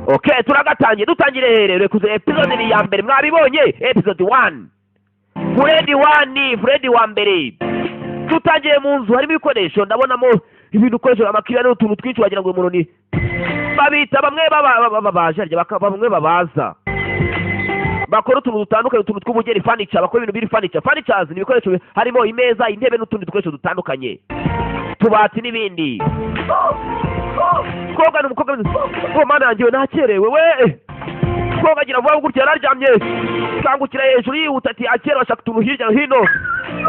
Okay, turagatangiye, dutangire herere kuze episode ni ya mbere mwabibonye, episode 1. Freddy 1, Freddy wa mbere. Tutangiye mu nzu harimo ibikoresho, ndabonamo ibintu ukoresha amakiriya n'utuntu twinshi wagira ngo umuntu ni babita bamwe babaje bamwe babaza bakora utuntu dutandukanye, utuntu tw'ubugeni, furniture, bakora ibintu biri furniture. Furnitures ni ibikoresho harimo imeza, intebe n'utundi dukoresho dutandukanye, tubati n'ibindi. Koga n'umukobwa ngo mana yanjye nakerewe we. Koga agira vuba gutya yararyamye, kangukira hejuru yihuta ati akera bashaka utuntu hirya no hino.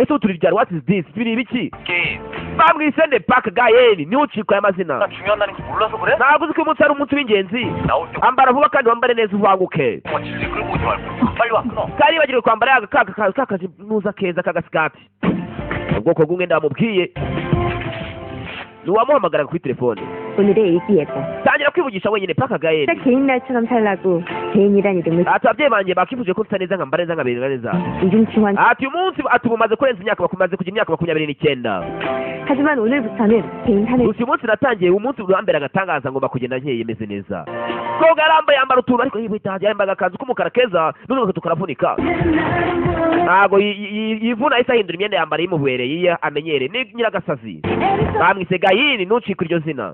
Ese uturi ryari? What is this? Ibi ni ibiki? Bamwise nde? Park Gayen niwe ucikwa y'amazina. Ntabwo uzi ko uyu munsi ari umunsi w'ingenzi. Ambara vuba kandi wambare neza uvanguke. Kari bagiriwe kwambara kakazinuza keza kagasikati. Ubwoko bw'umwenda bamubwiye nuwamuhamagara kuri telefone. 오늘의 일기예보. Tangira kwivugisha wenyine Park Gayen. 개인 날처럼 살라고 개인이란 이름을 Ati ababyeyi banjye bakifuje ko nsa neza nkambara neza nkaberwa neza. 이중칭환. Ati uyu munsi ati umaze kurenza imyaka makumaze kugira imyaka 29. 하지만 오늘부터는 개인 하늘. Gusa uyu munsi natangiye umunsi urambera agatangaza ngomba kugenda nkeye meze neza. Koga arambaye yambara utuntu ariko yihita yambaye agakanzu k'umukara keza n'undi karavunika. Ntago yivuna ahise ahindura imyenda yambara yimubereye iyo amenyereye ni nyiragasazi. Bamwise Gayini ntucike iryo zina.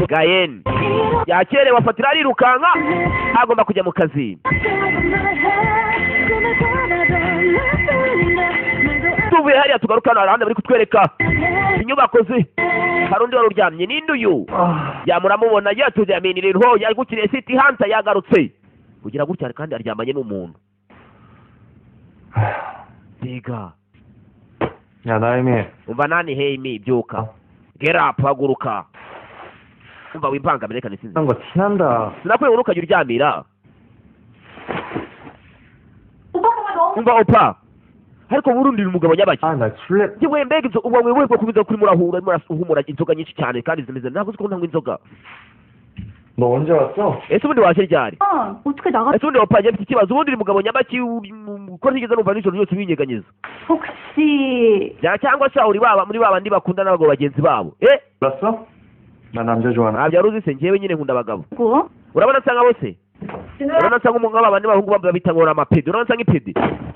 Gayen yakerewe afatira arirukanka agomba kujya mu kazi. Tuvuye hariya tugaruka hano hari bari kutwereka inyubako ze. Hari undi wari uryamye ninde uyu? Yamuramubona yaturyamye rero yagukiriye City Hunter yagarutse kugira gutya kandi aryamanye n'umuntu. Diga Ya naimi. Umva nani heimi byuka. Get up, haguruka. Umva wimpangamire kandi sinzi. Ngo tinanda. Sinakwiye urukajya uryamira. Umva opa. Ariko burundi umugabo nyabaki. Ah na tsule. Yewe mbega inzo uba wewe kubiza kuri murahura murahumura inzoga nyinshi cyane kandi zimeze ntabwo uzi ko ntanywa inzoga. 너 언제 왔어? Ese ubundi waje ryari? 어떻게 나가? Ese ubundi opa mfite ikibazo ubundi umugabo nyabaki uko ntigeze numva nijoro ryose winyeganyeza. 혹시 Ya cyangwa se uri baba muri baba ndi bakunda n'abagabo bagenzi babo. 몰랐어? 나 남자 좋아하나? Ntabyo wari uzi se njyewe nyine nkunda abagabo. 뭐? Urabona nsa nka bose? Urabona nsa nk'umugabo abandi bahungu bambaye bita ngo amapedi. Urabona nsa nk'ipedi.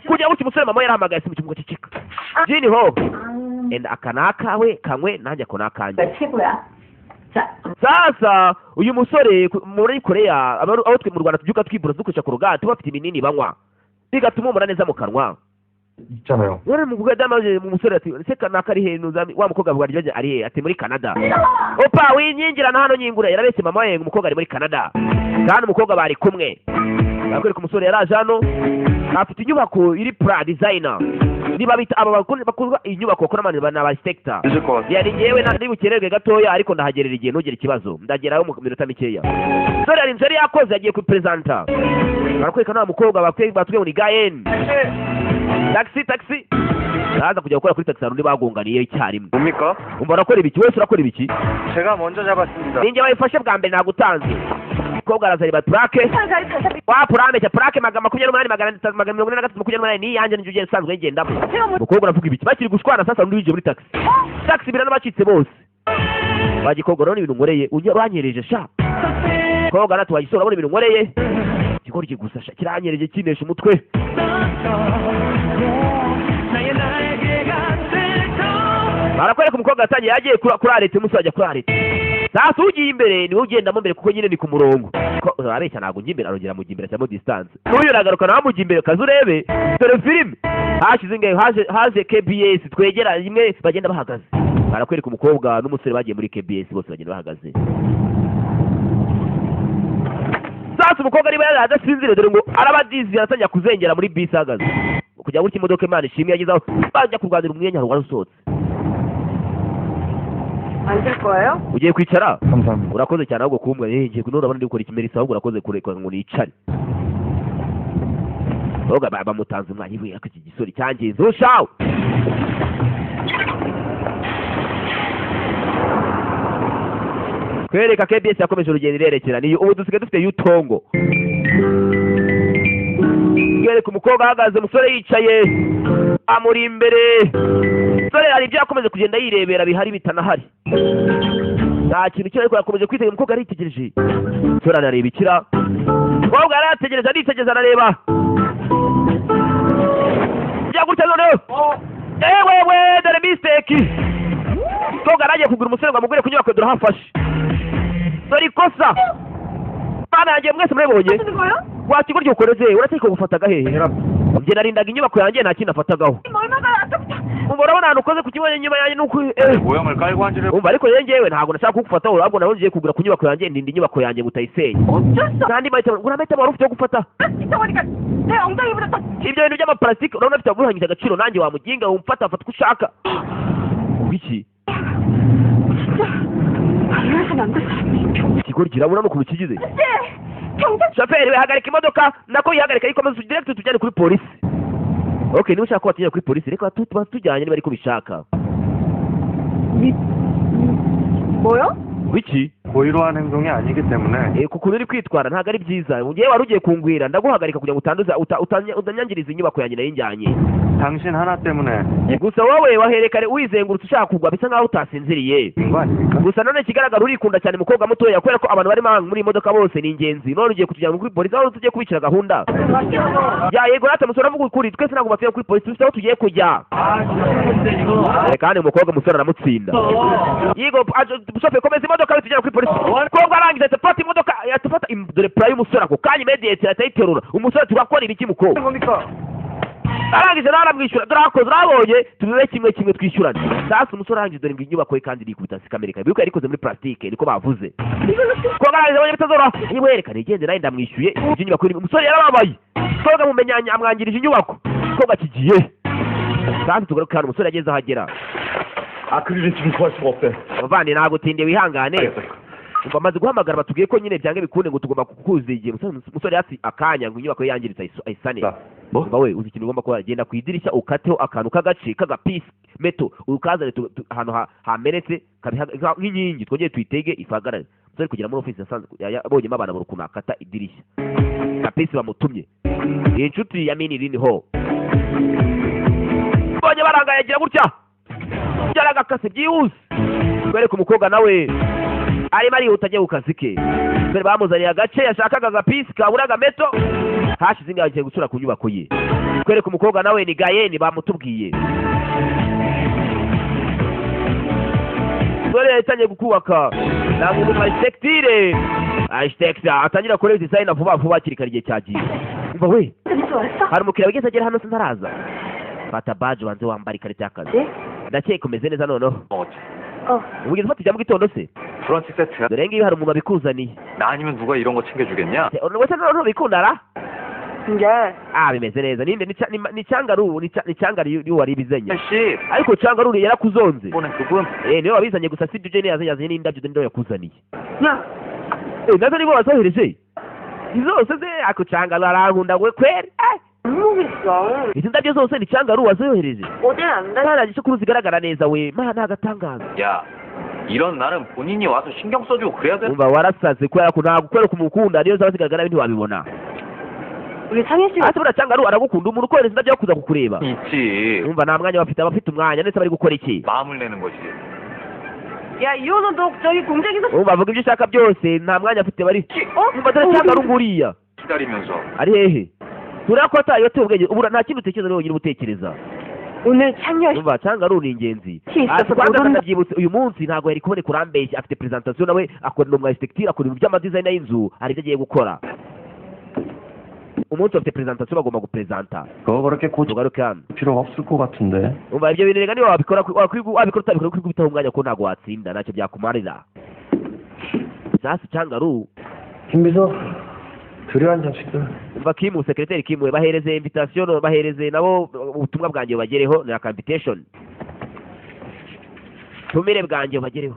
Kujya gutya umusore mama yarahamagaye simu cyumva cicika. Jini ho. Enda aka nakawe kanywe nanjye ako nakanjye. 최고야. Sasa uyu musore muri Korea aho twe mu Rwanda tubyuka twibura dukoresha korogate bafite ibinini banywa bigatuma umura neza mu kanwa. 있잖아요. None mu kuga damaje mu musore ati seka nakari he nuzami wa mukobwa avuga ryo ari he ati muri Canada. Opa winyingira na hano nyingura yarabese mama we umukobwa ari muri Canada. Kandi umukobwa bari kumwe. Bakwereka umusore yaraje hano afite inyubako iri pra designer. Niba bita aba bakora inyubako bakora amani na architector. Yari ngewe nandi bukererwe gatoya ariko ndahagerera igihe ntugire ikibazo. Ndagerayo mu minota mikeya. Sore ari inzeri yakoze yagiye ku presenter. Barakwereka na mukobwa batwe muri Gayen. Taxi taxi. Araza kujya gukora kuri taxi arundi bagonganiye icyarimwe. 뭡니까? Umva urakora ibiki wese urakora ibiki? 제가 먼저 잡았습니다. Ninjye wayifashe bwa mbere nagutanze. Mukobwa arazariba plaque. Wa purame cya plaque 28 543 28 ni yanjye n'injye ugiye nsanzwe ngendamo. Mukobwa aravuga ibiki? Bakiri gushwana sasa undi winjiye muri taxi. Taxi birana bacitse bose. Bagikogora none ibintu nkoreye uranyereje sha. Mukobwa natwe wagisora abona ibintu nkoreye. Ikigoryi gusa sha kiranyereje kinesha umutwe. Barakwereka umukobwa yatangiye yagiye kuri arete umusore ajya kuri arete. Sasa ugiye imbere niwe ugendamo mbere kuko nyine ni ku murongo. Arabeshya ntabwo njya imbere arongera mujya imbere cyangwa distance. N'uyu uragaruka nawe mujya imbere kaza urebe dore filime. Hashize ingahe haje KBS twegera rimwe bagenda bahagaze. Barakwereka umukobwa n'umusore bagiye muri KBS bose bagenda bahagaze. Sasa umukobwa niba yarasinzire dore ngo arabadizi aratangira kuzengera muri bisi ahagaze. Kujya gutya imodoka Imana ishimwe yagezaho bajya kurwanira umwenya wari usohotse. 앉을 거예요? Ugiye kwicara? 감사합니다. Urakoze cyane ahubwo kumbwa ngiye none urabona ndi gukora ikimerisa ahubwo urakoze kureka ngo nicare. Oga bamutanze umwanya iwe iki gisore cyangize ushawe. Kwereka KBS yakomeje urugendo irerekera niyo ubu dusigaye dufite yutongo. Kwereka umukobwa ahagaze umusore yicaye amuri imbere. Sore hari ibyo yakomeje kugenda yirebera bihari bitanahari. Nta kintu kiri, ariko yakomeje kwitega. Umukobwa aritegereje, umusore arareba ikira. Umukobwa arategereza, aritegereza, arareba jya gutya. Noneho ewewe, dore mistake. Umukobwa aragiye kugura umusore ngo amugure ku nyubako, dore hafashe, dore ikosa. Bana yanjye, mwese murabibonye. 하는 거야? Wa kigo ukoreze, urakeka gufataga hehe? 아니라 Njye narindaga inyubako yanjye, nta kintu afatagaho. 얼마나 아깝다. Umva, urabona ahantu ukoze ku kibuno inyuma yanjye nuko eh. 모형을 깔고 앉으려 Umva, ariko rero njyewe ntabwo nashaka kugufataho, ahubwo nawe ngiye kugura ku nyubako yanjye, ndinda inyubako yanjye ngo utayisenya. 어쩔 수 Kandi mahitamo, ngo nta mahitamo wari ufite yo gufata. 없어. 보니까 내 엉덩이보다 더 Ibyo bintu by'amaparasitike urabona bifite buhanyije agaciro. Nanjye wa muginga, umfata, fata uko ushaka. Iki 진짜 이래서는 안 될 사람이. ikigo kirabura n'ukuntu kigize. 경찰 Shoferi we, hagarika imodoka, nako yihagarika, ariko maze direct tujyane kuri polisi. Okay, niba ushaka ko batujyana kuri polisi, reka tuba tujyanye niba ariko ubishaka. 뭐요? Wiki? 고의로 한 행동이 아니기 때문에 Eh, ku kuntu uri kwitwara ntabwo ari byiza. Ngewe wari ugiye kungwira, ndaguhagarika kugira ngo utanduza utanyangiriza inyubako yanjye nayo njyanye. 당신 하나 때문에 Gusa wowe waherekare wizengurutse ushaka kugwa, bisa nkaho utasinziriye. 인거 아닙니까? Gusa none ikigaragara urikunda cyane, mukobwa mutoya, kubera ko abantu barimo muri iyi modoka bose ni ingenzi. None ugiye kutujyana kuri polisi aho tugiye kubicira gahunda ya? Yego rata, musore avuga ukuri, twese ntabwo batuye kuri polisi, dufite aho tugiye kujya. Kandi umukobwa, umusore aramutsinda. Yego shoferi, komeza imodoka tujyana kuri polisi. Umukobwa arangije ahita afata imodoka, ahita afata dore pura y'umusore ako kanya, immediate ahita ayiterura. Umusore, turakora ibiki, mukobwa? Arangije nawe aramwishyura. Dore akoze, urabonye, tubibe kimwe kimwe, twishyurane. Sasa umusore arangije, dore ngo inyubako ye kandi irikubita hasi, kamere bibuka yarikoze muri plastique, niko bavuze. Koga arangije abonye bitazoroha, niba yerekana igende, nawe ndamwishyuye ibyo nyubako irimo. Umusore yarababaye, koga mumenyanya amwangirije inyubako. Koga kigiye. Sasa tugaruke hano, umusore ageze ahagera. 아크릴은 지금 구할 수가 없대. Abavandi, ntabwo utinde, wihangane. 알겠어. Umva, amaze guhamagara, batubwiye ko nyine byange bikunde ngo tugomba kukuza igihe. Umusore yasi akanya ngo inyubako ye yangiritse ayisane. 자, 뭐? Umva we, uzi ikintu ugomba kuba, genda ku idirishya ukateho akantu k'agace k'agapisi meto, ukazane ahantu hamenetse nk'inkingi, twongere tuyitege ifagarare. Umusore kugera muri ofisi yasanze yabonyemo abantu babura ukuntu akata idirishya, kapisi bamutumye. Iyi nshuti ya mini rini ho bonye barangaye, agira gutya yaragakase byihuse. Kwereka umukobwa nawe arimo arihuta ajya ku kazi ke. Mbere bamuzaniye agace yashakaga, agapisi kaburaga meto. Hashize ingahe agiye gusura ku nyubako ye. Kwereka umukobwa nawe ni Gayeni bamutubwiye. Dore yatangiye kukubaka ntabwo mu architecture, architect atangira gukora design vuba vuba, hakiri kare, igihe cyagiye. Umva we, 늦게 왔어? hari umukiriya wigeze agera hano se ntaraza? Fata badge, banze wambara ikarita y'akazi. 네? Ndakeka umeze neza noneho. 먹었지. 어. Wigeze ufata ibya mu gitondo se? 브런치 세트야? Dore ngibi, hari umuntu wabikuzaniye. 나 아니면 누가 이런 거 챙겨주겠냐? Wese noneho bikunda ra? 이제 Ah, bimeze neza. Ninde? Ni cyangaru, ni cyangaru wari bizenye. 씨 Ariko cyangaru yarakuzonze. 보낸 그분 Eh, niwe wabizanye. Gusa si ibyo, yazanye n'indabyo niwe yakuzaniye. 야, Eh, nazo nibo wazohereje zose se? Ako cyangaru arankunda we kweri, eh. 모르겠어. Izi ndabyo zose ni cyangaru wazohereje? 어제 안 다. Mwana gisukuru zigaragara neza we, mana, agatangaza. 야 이런 날은 본인이 와서 신경 써주고 그래야 돼. Umva, warasaze kubera ko ntabwo kubera kumukunda, niyo zaba zigaragara nabi ntiwabibona. 우리 창희 씨가 Ase buriya cyangaru aragukunda, umuntu ukohereza indabyo yo kuza kukureba? 있지. Umva, nta mwanya bafite, abafite umwanya ndetse bari gukora iki? 마음을 내는 거지. 야, 이혼은 너 저기 공장에서 Umva, avuga ibyo ushaka byose, nta mwanya afite bari. 어? Umva, dore cyangaru nguriya. 기다리면서 Ari hehe? Tureba ko ataye ubwenge, ubu nta kindi utekereza, ni wenyine uba utekereza. 오늘 창렬 Umva, cyangaru ni ingenzi. 씨 Ati 있어서 kwanza 못 온다. ndabyibutse, uyu munsi ntabwo yari kuboneka, urambeshya. Afite presentation nawe, akora ni umu architecture, akora ibintu by'amadesign y'inzu, hari ibyo agiye gukora. Umunsi bafite presentation, bagomba gupresenta. 그거 그렇게 고칠 Tugaruke hano. 필요가 없을 것 같은데. Umva, ibyo bintu reka niba wabikora, wabikora utabikora, kwikubitaho umwanya ko ntabwo watsinda, ntacyo byakumarira. Sasa cyangaru. 김비서 둘이 한 잔씩 들. Umva, Kimu, secretary Kimu, bahereze invitation, bahereze nabo ubutumwa bwanjye bubagereho, ni aka invitation, tumire bwanjye bubagereho.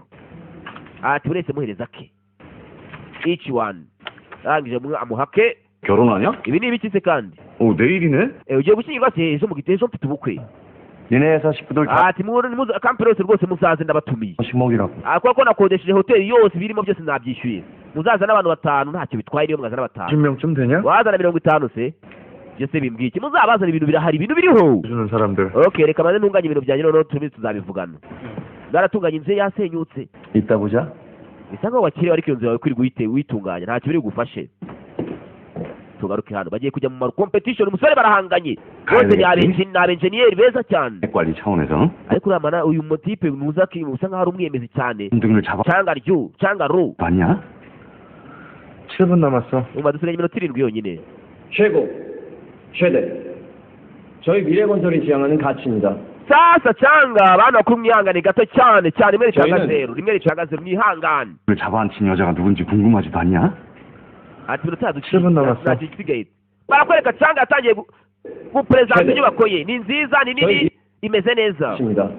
Ati buri wese muhereza ke, each one. Arangije amuhake. 결혼하냐? Ibi ni ibiki se kandi? 어 내일이네? Eh, ugiye gushyingirwa se? Ejo mu gitondo, ejo mfite ubukwe. 니네 회사 식구들 다 Ati muze kampani yose rwose muzaze, ndabatumiye. 씩 먹이라고. Ah, kubera ko nakodesheje hoteli yose, ibirimo byose nabyishyuye, muzaza n'abantu batanu, ntacyo bitwaye niyo mwazana batanu. 10명쯤 되냐? Wazana 50 se? Ibyo se bimbwiye iki? Muzabazana, ibintu birahari, ibintu biriho. 주는 사람들. Okay, reka maze ntunganye ibintu byanjye, noneho turimo tuzabivugana. Naratunganya inzu ye yasenyutse. 이따 보자. Bisa nkaho wakiriwe, ariko iyo nzu yawe kwirirwa uyitunganya ntacyo biri bugufashe. Tugaruke hano, bagiye kujya mu ma competition. Umusore barahanganye bose, ni abenjeniyeri beza cyane. 관리 차원에서 Ariko uriya mana, uyu mutipe nuza usa nkaho ari umwiyemezi cyane. 등을 잡아 Cyangwa ryu cyangwa ru. 봤냐? 7분 남았어. Umva, dusigaye iminota 7 yonyine. 최고, 최대. 저희 미래건설이 지향하는 가치입니다. Sasa cyangwa bana bakuru, mwihangane gato cyane cyane, rimwe ricaga 저희는- zeru, rimwe ricaga zeru, mwihangane. 를 잡아앉힌 여자가 누군지 궁금하지도 않냐? Ati iminota yaduciye. 7분 남았어. Ntacyo isigaye. Barakwereka cyangwa yatangiye guperezanta Cyane. inyubako ye. Ni nziza, ni nini, 저희- imeze neza. 입니다.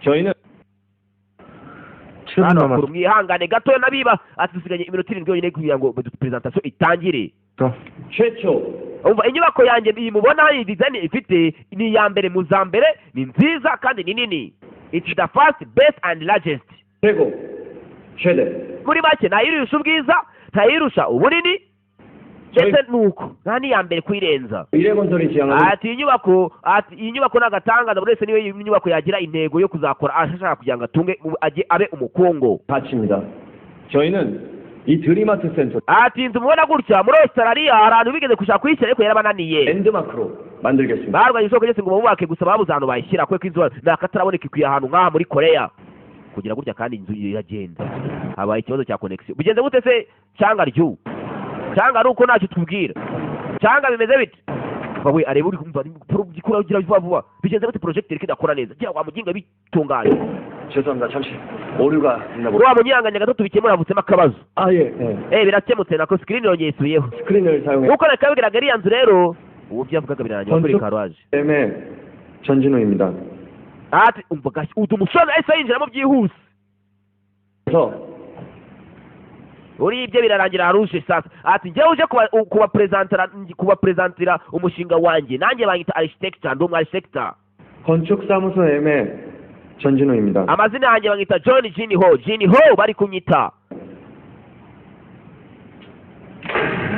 저희는 7분 Bana bakuru, mwihangane gato n'abiba. Ati dusigaye iminota 7 yonyine kugira ngo presentation itangire. 최초 Umva, inyubako yanjye iyi mubona hano, iyi design ifite ni iya mbere mu za mbere, ni nziza kandi ni nini. It's the first, best and largest. 최고, 최대. Muri make, ntayirusha ubwiza, ntayirusha ubunini, ndetse nuko nta n'iya mbere kuyirenza. 미래건설이 지향하는 Ati iyi nyubako, ati iyi nyubako ni agatangaza. Buri wese niyo nyubako yagira intego yo kuzakora ashaka kugira ngo atunge ajye abe umukungu. 가치입니다. 저희는 이 드림아트 센터 Ati inzu mubona gutya, muri Australia hari ahantu bigeze gushaka kuyishyira ariko yarabananiye. 랜드마크로 만들겠습니다. Barwanye isoko ryose ngo bubake, gusa babuze ahantu bayishyira kubera ko inzu ni akataraboneka ikwiye ahantu nk'aha muri Korea kugira gutya, kandi inzu iragenda. Habaye ikibazo cya connection. Bigenze gute se? Cyangwa ryu cyangwa ari uko ntacyo tubwira, cyangwa bimeze bite? We areba, uri kumva gikura gira vuba vuba. Bigenze gute? Projecteur kidakora neza, gira wa muginga bitunganye. 죄송합니다. 잠시 오류가 있나 보다. Wa munyanganya gato tubikemura, havutsemo akabazo. 아, 예. 네. Birakemutse, nako screen yongeye isubiyeho. 스크린을 사용해 Nkuko nakabwiraga, iriya nzu rero ubu byavugaga birangira kuri karwaje. M의 전진우입니다. Ati umva gashya utu umusore ahise yinjiramo byihuse. 그래서 Uri ibyo birarangira haruje. Sasa ati njyewe uje kubaperezantira umushinga wanjye, nanjye banyita architecture, ndi umu architecture. 건축사무소 M의 전진우입니다. Amazina yanjye banyita John Jin Ho, Jin Ho bari kunyita.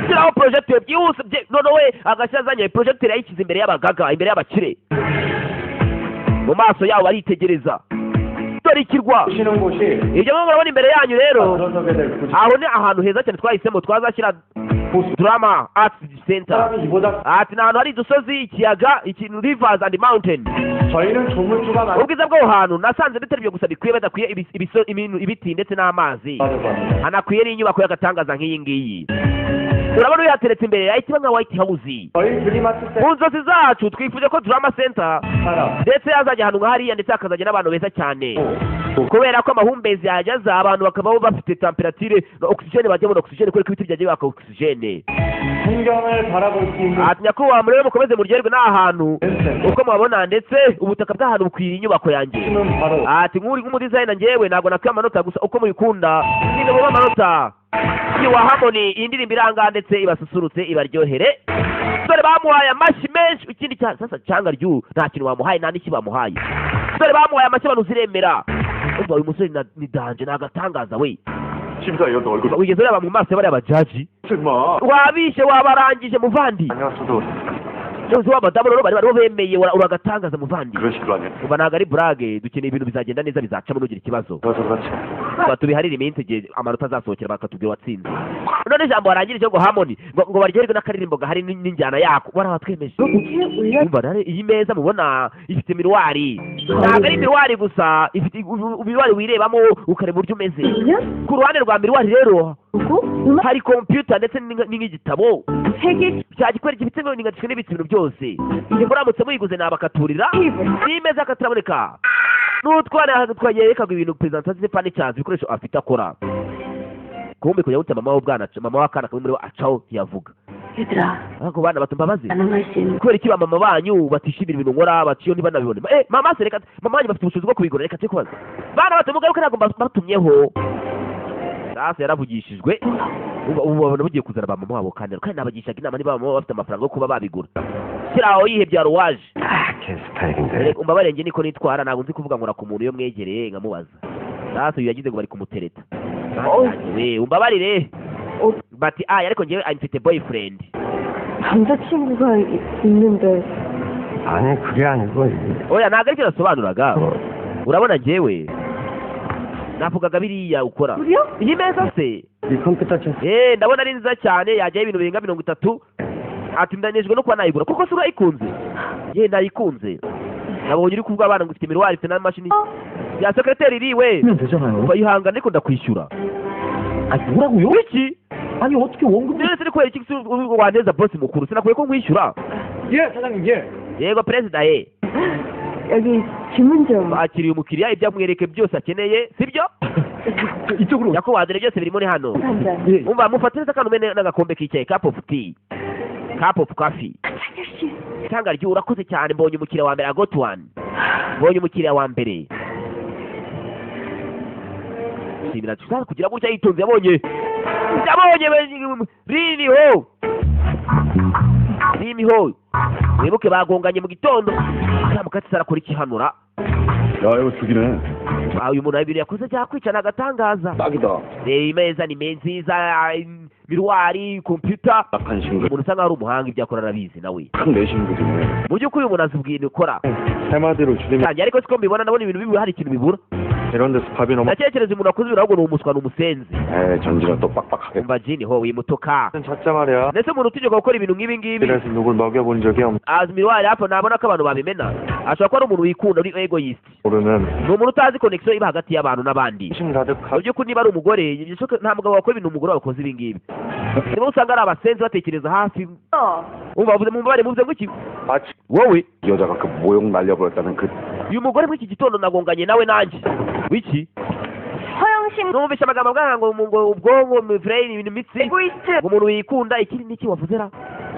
Shyiraho projecteur byihuse. None we agashya azanye projecteur yayishyize imbere y'abagaga, imbere y'abakire, mu maso yabo baritegereza. Dore ikirwa. 보시는 곳이 Ibyo murabona murabona imbere yanyu rero, 들어서게 될 부지 aho ni ahantu heza cyane twahisemo twazashyira Drama Art Center. 사람이 이보다 Ati ni ahantu hari udusozi, ikiyaga, ikintu rivers and mountain. 저희는 조물주가 많이 Ubwiza bw'aho hantu nasanze bitari ibyo gusa bikwiye, badakwiye ibiti ndetse n'amazi, 하려고 합니다. hanakwiye n'inyubako y'agatangaza nk'iyi ngiyi. Urabona uyateretse imbere yahita iba nka White House. 저희 드림아트 Mu nzozi zacu twifuje ko Drama Center 센터 ndetse yazajya ahantu nka hariya, ndetse hakazajya n'abantu beza cyane, kubera ko amahumbezi yajya aza, abantu bakabaho bafite température na oxygène, bajya babona oxygène kubera ko ibiti byajya bibaka oxygène. 풍경을 바라볼 수 있는 Ati nyakubahwa murebe, mukomeze muryoherwe n'aha hantu 센터 uko mubabona, ndetse ubutaka bw'ahantu bukwiriye inyubako yanjye. 는 바로 Ati nk'uri nk'umudizayina, njyewe ntabwo nakwiye amanota, gusa uko mubikunda ni mube amanota wa Harmony. Iyi ndirimbo iranga ndetse ibasusurutse, ibaryohere. Dore bamuhaye amashyi menshi. Ikindi cya sasa cyanga ryu nta kintu bamuhaye, nta n'iki bamuhaye. Dore bamuhaye amashyi, abantu ziremera. Umva, uyu musore ni danger, ni agatangaza we. 심사위원도 얼굴 Wigeze ureba mu maso y'abariya bajaji? 마. Wabishe, wabarangije muvandi. 아니었어도 Cyose w'abadamu rero bari bariho bemeye, uragatangaza muvandi. 그런 식으로 하냐? Umva, ntabwo ari blague, dukeneye ibintu bizagenda neza, bizacamo, ntugire ikibazo. 그래서 그렇지. Tuba tubiharire iminsi igihe amanota azasohokera bakatubwira uwatsinze. None ijambo warangirije ngo Harmony, ngo baryoherwe n'akaririmbo gahari n'injyana yako, barabatwemeje. Umva rero, iyi meza mubona ifite miroir. Ntabwo ari miroir gusa, ifite miroir wirebamo ukareba uburyo umeze. Ku ruhande rwa miroir rero 그리고 음악 hari computer ndetse n'igitabo 세계 cyagikorera gifite n'ibitse n'ibitse ibintu byose. Muramutse muyiguze nabakaturira n'imeza akataraboneka n'utwana twayerekaga ibintu, presentation, furnitures, ibikoresho afite akora. Kumbe kujya gute, mama w'ubwana, mama w'akana kamwe muri bo acaho ntiyavuga. 얘들아 Ariko bana bato, mbabazi, 나는 할수 있는 kubera iki ba mama banyu batishimira ibintu nkora, baciyo ntibanabibone? Mama se, reka mama wanyu bafite ubushobozi bwo kubigura, reka tujye kubaza. Bana bato, mugaruke, ntabwo batumyeho. Sasa yaravugishijwe. Ubu babona bagiye kuzana ba mama wabo, kandi nabagishaga inama niba mama wabo bafite amafaranga yo kuba babigura. Shyira aho yihebye waje. 걔 스타일인데. Reka umbabarire, njye niko nitwara, ntabwo nzi kuvuga nkora ku muntu iyo mwegereye nkamubaza. Sasa uyu yagize ngo bari kumutereta. We, umbabarire, bati aya, ariko njyewe mfite boyfriend. 남자친구가 있는데 아니 그게 아니고 Oya, ntabwo aricyo nasobanuraga. Urabona njyewe Navugaga biriya ukora. 우리요? Iyi meza se? 이 컴퓨터 쳤어. Eh, ndabona ari nziza cyane, yajyaho ibintu birenga 30. Ati ndanejwe no kuba nayigura kuko se urayikunze? Ye, nayikunze. Nabonye uri kuvuga abana ngo ifite miroir, ifite n'amashini ya secrétaire iriwe. 면 되잖아요. Bayihangana ariko ndakwishyura. 아, 뭐라고요? Iki? 아니, 어떻게 원금 Ndetse kubera iki se waneza boss mukuru? Sinakwiye ko nkwishyura. 예, 사장님, 예. Yego perezida, ye. 여기 주문 좀. Bakiriye umukiriya, ibyo amwereke byose akeneye, sibyo? 저 이쪽으로. Nyakubahwa, dore byose biri muri hano. 한 잔. 예. Umva, mufate neza kandi umene n'agakombe k'icyayi, cup of tea, cup of coffee. 찬열 씨. Itanga ryo, urakoze cyane. Mbonye umukiriya wa mbere, I got one. Mbonye umukiriya wa mbere. Shimira tushaka kugira gutya yitonze, yabonye rini ho rini ho. Wibuke bagonganye mu gitondo. Kamukatsi arakora ikihanura. 야, 이거 죽이네. Ah, uyu muntu ibintu yakoze byakwicana agatangaza. 딱이다. Reba, imeza ni nziza, miroir, computer. 딱한 싱글. Umuntu usa nkaho ari umuhanga, ibyo akora arabizi nawe. 탁 내신 글이네. Mu by'ukuri uyu muntu azi ubwintu ukora. 세 마디로 줄이면 Cyane, ariko siko mbibona, ndabona ibintu bibura, hari ikintu bibura. 이런 데서 밥이 너무 Ndatekereza umuntu wakoze ibintu ahubwo ni umuswa, ni umusenzi. 에이, 전지가 또 빡빡하게. Umva jini ho wimutuka. 찾자 말이야. Ndetse umuntu utigeze gukora ibintu nk'ibi ngibi 그래서 누굴 먹여본 적이 없 azi miroir hapo, nabona ko abantu babimena. Ashobora kuba ari umuntu wikunda, uri egoist. 모르는 Ni umuntu utazi connection iba hagati y'abantu n'abandi. 심 가득한 Mu by'ukuri niba ari umugore, bishoboka nta mugabo wakora ibintu umugore wakoze ibi ngibi. Niba usanga ari abasenzi batekereza hafi. 어. Umva, bavuze, mumubare, muvuze ngo iki? 마치 Wowe. 이 여자가 그 모욕 날려버렸다는 그 Uyu mugore muri iki gitondo nagonganye nawe nanjye wiki. 허영심 Numvise amagambo avuga ngo ubwonko, brain, ibintu, imitsi, ego이스트. ngo umuntu wikunda, ikindi niki wavuze ra?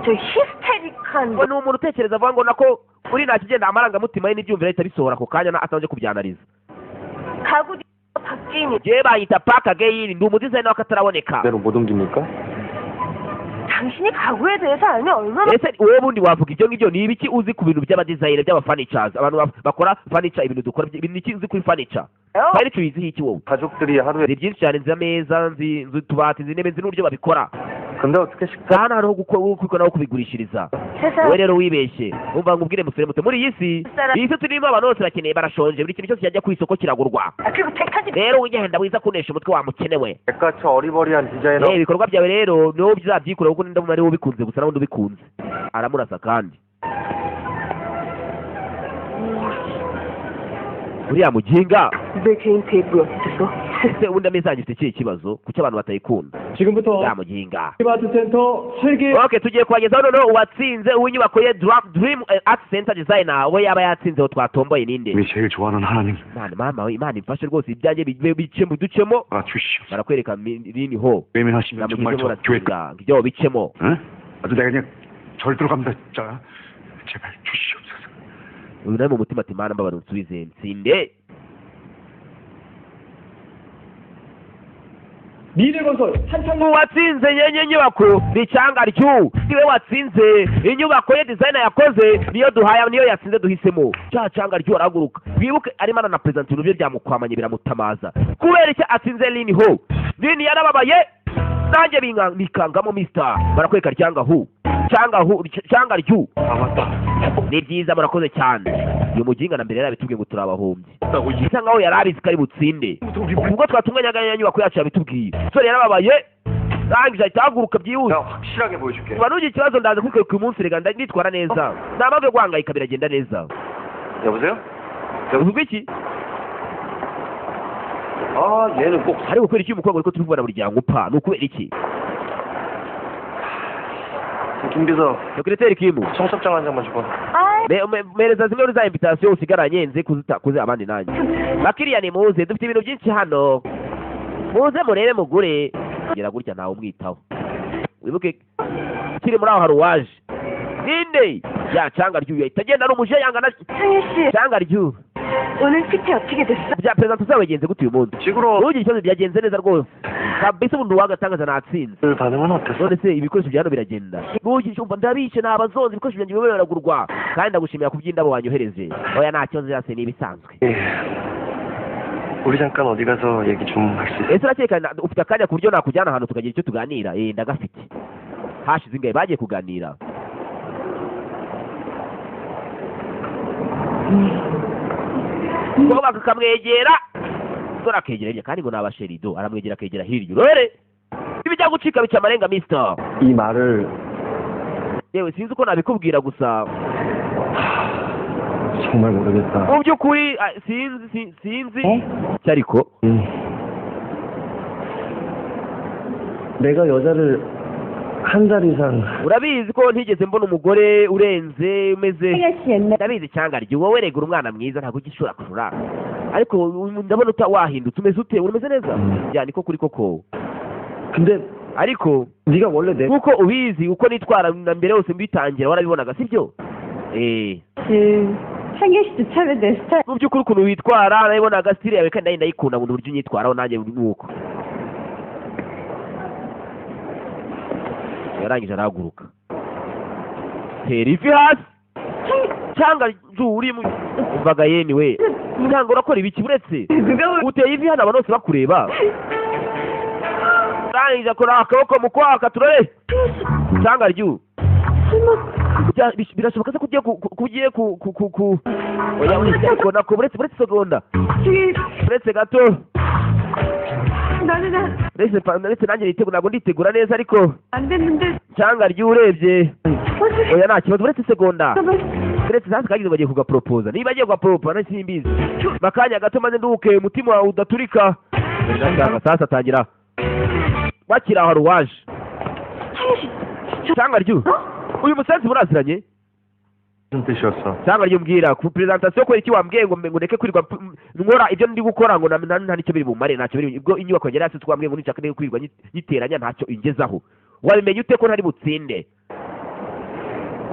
저 히스테릭한. Ngo ni umuntu utekereza avuga ngo nako uri nta kigenda, amarangamutima ye n'ibyumviro ahita bisohora ako kanya na atabanje kubyanariza. 가구 박진희. Jewe banyita paka geyini, ndi umudizayini w'akataraboneka. 대로 못 옮깁니까? 당신이 가구에 대해서 알면 얼마나 Ese wowe bundi wavuga ibyo ngibyo ni ibiki uzi ku bintu by'abadizayini, by'abafurnitures, abantu bakora furniture, ibintu dukora, ibintu iki uzi kuri furniture? 알아요? Furniture uyiziho iki wowe? 가족들이 하루에 Ni byinshi cyane, nzi ameza, nzi utubati, nzi intebe, nzi n'uburyo babikora. 근데 어떻게 식사 Hano hariho gukora no kubigurishiriza. 세상 Wowe rero wibeshye. Umva ngubwire musore muto, muri iyi si, iyi si turimo, abantu bose bakeneye, barashonje, buri kintu cyose cyajya ku isoko kiragurwa. 아, 그리고 백화점 Rero ugenda wiza kunesha umutwe wa mukene we. 백과처 어리버리한 디자이너 Eh, ibikorwa byawe rero niwo bizabyikora kuko ndabona ari wowe ubikunze gusa nawe ubikunze. Aramurasa kandi uriya muginga. 내 개인 테이블 어땠어? Ese ubundi ameza yanjye ifite ikihe kibazo? Kuki abantu batayikunda? 지금부터 Uriya muginga. 아트 센터 설계 Okay, tugiye kubagezaho noneho uwatsinze uw'inyubako ye Dream Art Center Designer, we yaba yatsinze uwo twatomboye ninde? 우리 제일 좋아하는 하나님 Imana mama we, Imana imfashe rwose ibyanjye bicemo ducemo. 아 주시옵소서. Barakwereka rini ho. 외면하시면 정말 namugize 저 교회 muratsinda ngo ibyo bicemo. 응? 아주 내가 그냥 절 들어갑니다 진짜. 제발 주시옵소서. Uyu nawe mu mutima ati Imana mbabarira unsubize nsinde. 미래건설 한창 Uwatsinze nyenye nyubako ni cyanga ryu, niwe watsinze inyubako ye, designer yakoze niyo duhaya, niyo yatsinze duhisemo. Cya cyanga ryu arahaguruka, wibuke arimo arana present ibintu bye byamukwamanye, biramutamaza kubera icyo atsinze lini ho lini yarababaye nanjye bikangamo mister. Barakwereka ryanga hu cyanga hu cyanga ryu. 아 맞다. Ni byiza, murakoze cyane. Uyu muginga na mbere yarabitubwiye ngo turabahombye, bisa nkaho yari abizi ko ari butsinde ubwo twatunganyaga ya nyubako yacu, yabitubwiye. Sore yarababaye, arangije ahita ahaguruka byihuse. 내가 확실하게 보여줄게. Uba nugira ikibazo ndaza kubikora uyu munsi, reka nitwara neza, nta mpamvu yo guhangayika, biragenda neza. 여보세요? Uvuga iki? 아 얘는 꼭 Ariko kubera iki uyu mukobwa ariko turi kubona buri gihe ngupa, ni ukubera iki? 김비서 Secrétaire Kimu. 청첩장 한 장만 줘봐. 아, Mpereza zimwe muri za invitation usigaranye nze kuzita kuzi abandi nanjye. Bakiriya ni muze, dufite ibintu byinshi hano, muze murebe mugure. Gira gutya ntawe umwitaho. Wibuke kiri muri aho hari uwaje ninde ya cyanga ryuyu ahita agenda ari umuje yanga na 창일 씨 cyanga ryu. 오늘 PT 어떻게 됐어? Bya presentation zawe bigenze gute uyu munsi? 지구로 Ntugire ikibazo, byagenze neza rwose kabisa, ubundi uwagatangaza natsinze. 반응은 어땠어? None se ibikoresho bya hano biragenda? Ntugire icyo umva, ndabice ni abazonze, ibikoresho byanjye birimo biragurwa, kandi ndagushimira ku by'indabo wanyohereje. Oya, nta kibazo, byose ni ibisanzwe. 예. 우리 잠깐 어디 가서 얘기 좀 할 수 있어? Ese urakeka ufite akanya ku buryo nakujyana ahantu tukagira icyo tuganira? Eh, ndagafite. Hashize ingahe bagiye kuganira. Umukobwa kakamwegera. Sora akegera hirya kandi ngo ni abasherido, aramwegera akegera hirya urore ibijya gucika bica amarenga mister. 이 말을 Yewe sinzi uko nabikubwira gusa 정말 모르겠다. Mu by'ukuri sinzi sinzi ariko 내가 여자를 한 달 이상 urabizi ko ntigeze mbona umugore urenze umeze ndabizi cyangwa ryo wowe regura umwana mwiza ntabwo ugishobora kurura ariko ndabona uta wahindutse umeze ute umeze neza ya niko kuri koko. 근데 ariko 네가 원래 내 nkuko ubizi uko nitwara na mbere hose mbitangira warabibonaga sibyo? 창규 씨도 참 내 스타일. Mu by'ukuri ukuntu witwara nabibonaga style yawe kandi ndayikunda mu buryo unyitwaraho nanjye nuko. Yarangije arahaguruka tera ivi hasi cyangwa uri umvaga yeni we cyangwa urakora ibiki uretse uteye ivi hano abantu bose bakureba. Arangije akora akaboko mu kwaka turore cyangwa ryu birashoboka se kugiye ku ku oya uretse ko uretse segonda uretse gato uretse nanjye nitegura ntabwo nditegura neza ariko cyangwa ryo urebye oya nta kibazo uretse segonda uretse sasa kagize bagiye kugapropoza niba agiye kugapropoza simbizi makanya gato maze nduke umutima wawe udaturika. Sasa atangira bakira aho ruwaje cyangwa ryo uyu musenzi muraziranye cyangwa ryo mbwira ku presentation ko iki wambwiye ngo ndeke kwirirwa nkora ibyo ndi gukora ngo nta nicyo biri bumare ntacyo biri ubwo inyubako yari yasitse twambwiye ngo nishaka kwirirwa nyiteranya ntacyo ingezaho wabimenye ute ko ntari butsinde?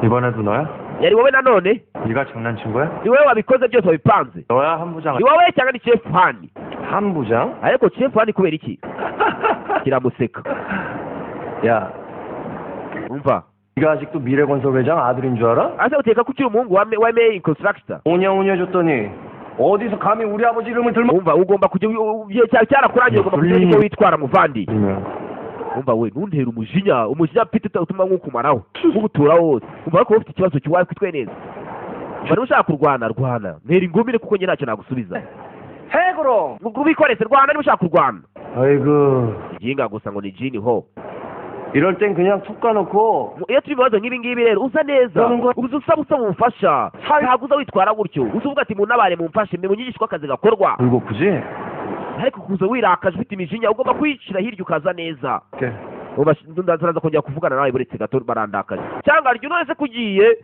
이번에도 너야? Yari wowe nanone? 네가 장난친 거야? Ni wowe wabikoze byose wabipanze? 너야 한 부장. Ni wowe cyangwa ni chef hani? 한 부장? Ariko chef hani kubera iki? Kiramuseka. 야 umva 네가 아직도 미래건설 회장 아들인 줄 알아? asa uteka ko ukiri umuhungu wa May Constructor. 오냐오냐 줬더니 어디서 감히 우리 아버지 이름을 들면 umva ugomba kujya cyarakurangiye ugomba kujya uko witwara muvandi. Umva we ntuntera umujinya umujinya mfite utuma nkukumaraho nkugutura wose umva ko ufite ikibazo cy'uwawe kwitwe neza bari ushaka kurwana rwana ntera ingumire kuko njye ntacyo nagusubiza. 해 그럼 ubikorese rwana niba ushaka kurwana. 아이고 ijinga gusa ngo ni jini ho. 이럴 땐 그냥 툭 까놓고 iyo turi mu bibazo nk'ibi ngibi rero usa neza uza usaba usaba ubufasha ntabwo uza witwara gutyo uza uvuga ati muntabare mumfashe mbe munyigishe uko akazi gakorwa. 불고프지? Ariko kuza wirakaje ufite imijinya ugomba kwicira hirya ukaza neza. Ndaza kongera kuvugana nawe buretse gato barandakaje cyangwa ryo none se kugiye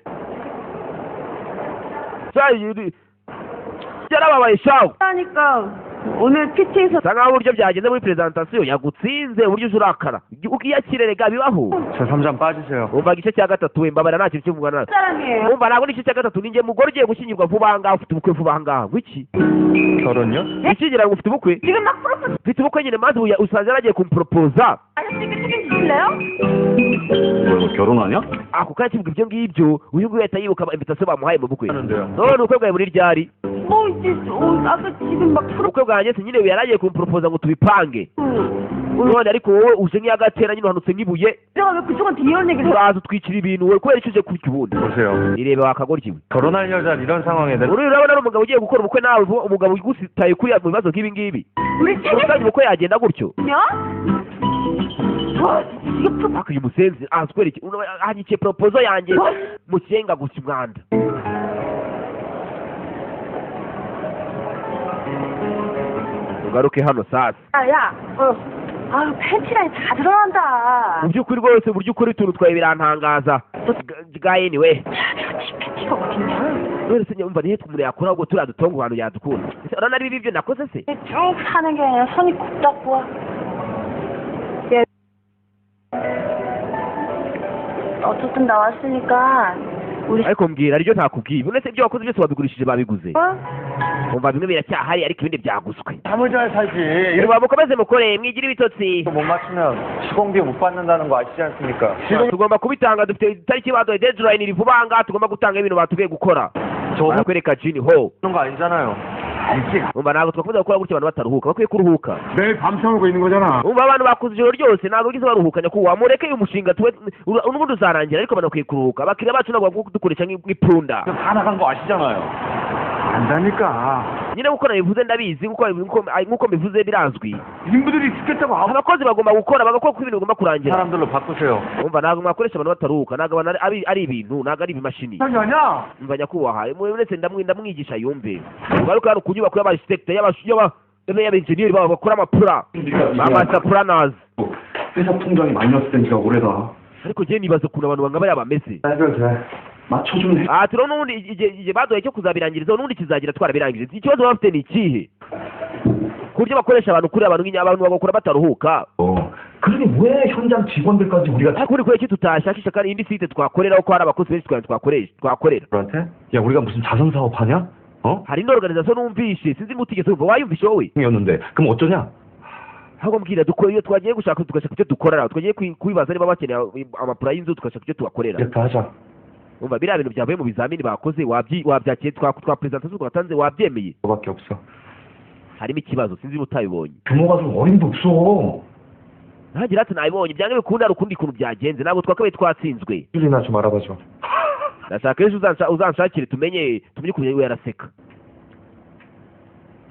yarababaye shawo. 그러니까 오늘 PT에서 sa nkaho uburyo byagenze muri presentation yagutsinze uburyo uje urakara ukiyakire rega bibaho. 저 3장 빠지세요. Umva igice cya gatatu we mbabara nta kintu cyo kuvugana nawe. 사람이에요. Umva ntabwo n'igice cya gatatu ninjye mugore ugiye gushyingirwa vuba aha ngaha ufite ubukwe vuba aha ngaha wiki 결혼요? gushyingira ngo ufite ubukwe 지금 막 프로포즈 ufite ubukwe nyine maze usanze yaragiye kumporopoza. 아저씨가 책임지실래요? 뭐 결혼하냐? Ako kanya kivuga ibyo ngibyo uyu nguyu ahita yibuka invitation bamuhaye mu bukwe none ubukwe bwawe muri ryari? 뭐 이제 아까 지금 막 프로 ubukwe bwanjye se nyine yaragiye kumporopoza ngo tubipange none ariko wowe uje nk'iyagatera nyine uhanutse nk'ibuye 내가 왜 그쪽한테 이런 얘기를 해? uraza utwikira ibintu wowe kubera icyo uje kurya ubundi 보세요. irebe wakagoryiwe. 결혼할 여자는 이런 상황에 내가 uri urabona ari umugabo ugiye gukora ubukwe nawe umugabo ugusitaye kuriya mu bibazo nk'ibi ngibi 우리 usanga ubukwe yagenda gutyo. 책임지냐? 와 이거 프로 Ariko uyu musenzi azwereke anyikiye proposal yanjye musenga gusa umwanda. Ugaruke hano sasa. 야, 아유 팬티라인 다 드러난다. Mu by'ukuri rwose uburyo ukora utuntu twawe birantangaza gayeni we. 팬티가 어딨냐? None se nyumva nihe umuntu yakora ahubwo turiya dutongo ahantu yadukunda urabona ari bibi ibyo nakoze se? 쭉 사는 게 아니라 손이 곱다 보아. 예. 어쨌든 나왔으니까 우리 Ariko mbwira aribyo ntakubwiye none se ibyo wakoze byose wabigurishije babiguze? 어? Umva bimwe biracyahari ariko ibindi byaguzwe. 잠을 잘 살지. Umva mukomeze mukore mwigire ibitotsi. 못 맞추면 시공비 못 받는다는 거 아시지 않습니까? Tugomba kubitanga dufite itariki baduhaye deadline iri vuba aha ngaha tugomba gutanga ibintu batubwiye gukora. 저 Barakwereka jini ho. 하는 거 아니잖아요. 알지? Umva ntabwo twakomeza gukora gutya abantu bataruhuka bakwiye kuruhuka. 매일 밤새우고 있는 거잖아. Umva abantu bakuze ijoro ryose ntabwo bigeze baruhuka nyakubahwa mureke uyu mushinga tuwe n'ubundi uzarangira ariko abantu bakwiye kuruhuka abakiriya bacu ntabwo bakwiye kudukoresha nk'ipunda. 다 나간 거 아시잖아요. 안다니까. Nyine nkuko nabivuze, ndabizi, nkuko mbivuze birazwi. 인부들이 죽겠다고 아무 Abakozi bagomba gukora, bagakora kuko ibintu bigomba kurangira. 사람들로 바꾸세요. Umva, ntabwo mwakoresha abantu bataruhuka, ntabwo abantu ari ibintu, ntabwo ari ibimashini. 사람이 아니야. Umva nyakubahwa, uretse ndamwigisha yumve. Ugaruka hano ku nyubako y'aba-architect, y'abenjeniyeri babo bakora amapura, ba planners. 회사 통장이 마이너스 된 지가 오래다. Ariko njyewe nibaza ukuntu abantu bangaba yaba bameze. 해결돼. 맞춰주면 해. Aha turabona n'ubundi igihe baduhaye cyo kuzabirangiriza, n'ubundi kizagira twarabirangije. Ikibazo baba bafite ni ikihe, ku buryo bakoresha abantu kuri abantu abantu bagakora bataruhuka? 어. 그러니 왜 현장 직원들까지 우리가 Ariko uri kubera iki tutashakisha kandi indi site twakoreraho, ko hari abakozi benshi twari twakoresha, twakorera? 한테? 야, 우리가 무슨 자선 사업 하냐? 어? Hari indi organisation numvishe, sinzi niba utigeze wumva, wayumvishe wowe? 였는데 그럼 어쩌냐? Ahubwo mbwira, dukora iyo twagiye gushaka, tugashaka icyo dukorera, twagiye kwibaza niba bakeneye amapura y'inzu, tugashaka icyo tubakorera. 이렇게 하자. Umva, biriya bintu byavuye mu bizamini bakoze, wabyakiye? Twa presentation twatanze, wabyemeye? 그거밖에 없어. Harimo ikibazo, sinzi niba utabibonye. 규모가 좀 어림도 없어. Ntagira ati nabibonye, byange bikunda hari ukundi kuntu byagenze, ntabwo twakabaye twatsinzwe. 일이나 좀 알아봐줘. Ndashaka ejo uzanshakire tumenye ukuntu we yaraseka.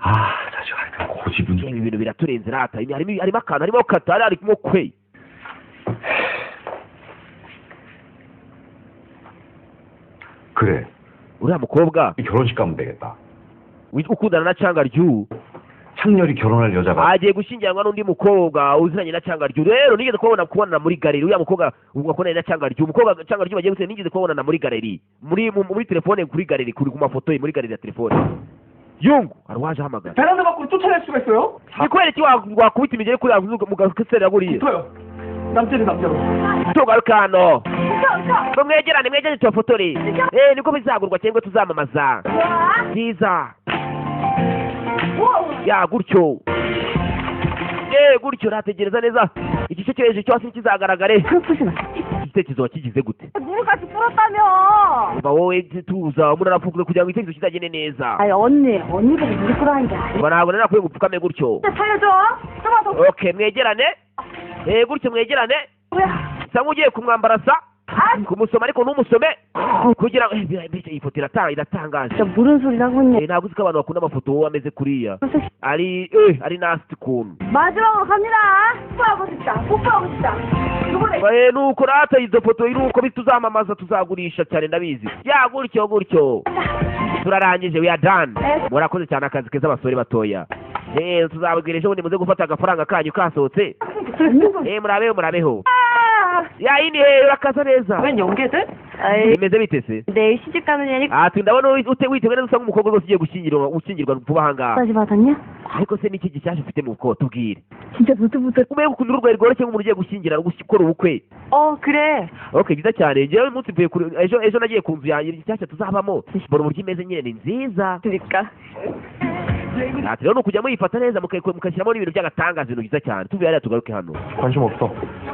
아, 자식 하여튼 고집은 좀. Ibi bintu biraturenze rata, harimo akantu, harimo kata, harimo kwe. 그래. Uriya mukobwa 결혼식 가면 되겠다. Ukundana na Cangaryu 창렬이 결혼할 여자가 agiye gushyingiranwa n'undi mukobwa uziranye na Cangaryu. Rero nigeze kubonana muri galerie, uriya mukobwa ubwo akundanye na Cangaryu, umukobwa Cangaryu bagiye gutsinda, nigeze kubonana muri galerie, muri telefone, kuri galerie, kuri ku mafoto ye muri galerie ya telefone. Yungu hari uwaje ahamagara. 베란다 밖으로 쫓아낼 수가 있어요? Ni kubera iki wakubita imigeri kuri mu gaserera buriya? 붙어요. 남자는 남자로. Tugaruka hano, ngo mwegerane, mwegerane tubafotore. Niko bizagurwa cyangwa tuzamamaza byiza ya gutyo, gutyo nategereza neza igice cyo hejuru, cyo hasi kizagaragare. Igitekerezo wakigize gute? 무릎까지 꿇었다며. Umva wowe, tuza, umuntu arapfukamye kugira ngo igitekerezo kizagende neza. 아니 언니, 언니가 무릎 꿇으라는 게 아니야. Umva, ntabwo nari nakwiye gupfukame gutyo. 살려줘. 좀만 더. Okay, mwegerane, gutyo mwegerane. 뭐야? Sa nk'ugiye kumwambarasa, kumusoma, ariko ntumusome kugira ngo mbese iyi foto iratangaje. 진짜 무슨 소리를 하고 있냐. Ntabwo uzi ko abantu bakunda amafoto wowe ameze kuriya, ari nasty ukuntu. 마지막으로 갑니다. 뽀뽀하고 싶다. 뽀뽀하고 싶다. 이번에 Nuko rata izo foto nuko tuzamamaza, tuzagurisha cyane, ndabizi. Ya gutyo gutyo turarangije, we are done. Murakoze cyane, akazi keza abasore batoya. Tuzababwira ejo bundi muze gufata agafaranga kanyu kasohotse. Murabeho, murabeho. Ya yindi, urakaza neza. 웬 연계들? 아이, Bimeze bite se? 내일 시집 가는 년이 Ati ndabona witeguye neza, usa nk'umukobwa rwose ugiye gushyingirwa vuba aha ngaha. 까지 받았냐? Ariko se niki gishyashya ufite mu bwoko? Tubwire. 진짜 부들부들. Umenye ukuntu uruhu rwawe rworoshye nk'umuntu ugiye gushyingira, gukora ubukwe. 어 그래. Okay, byiza cyane. Njyewe uyu munsi mvuye kuri ejo nagiye ku nzu yanjye nshyashya tuzabamo, mbona uburyo imeze nyine, ni nziza. 그러니까. Ati rero ni ukujya muyifata neza, mukashyiramo n'ibintu by'agatangaza, ibintu byiza cyane. Tuvuye hariya tugaruke hano. 관심 없어.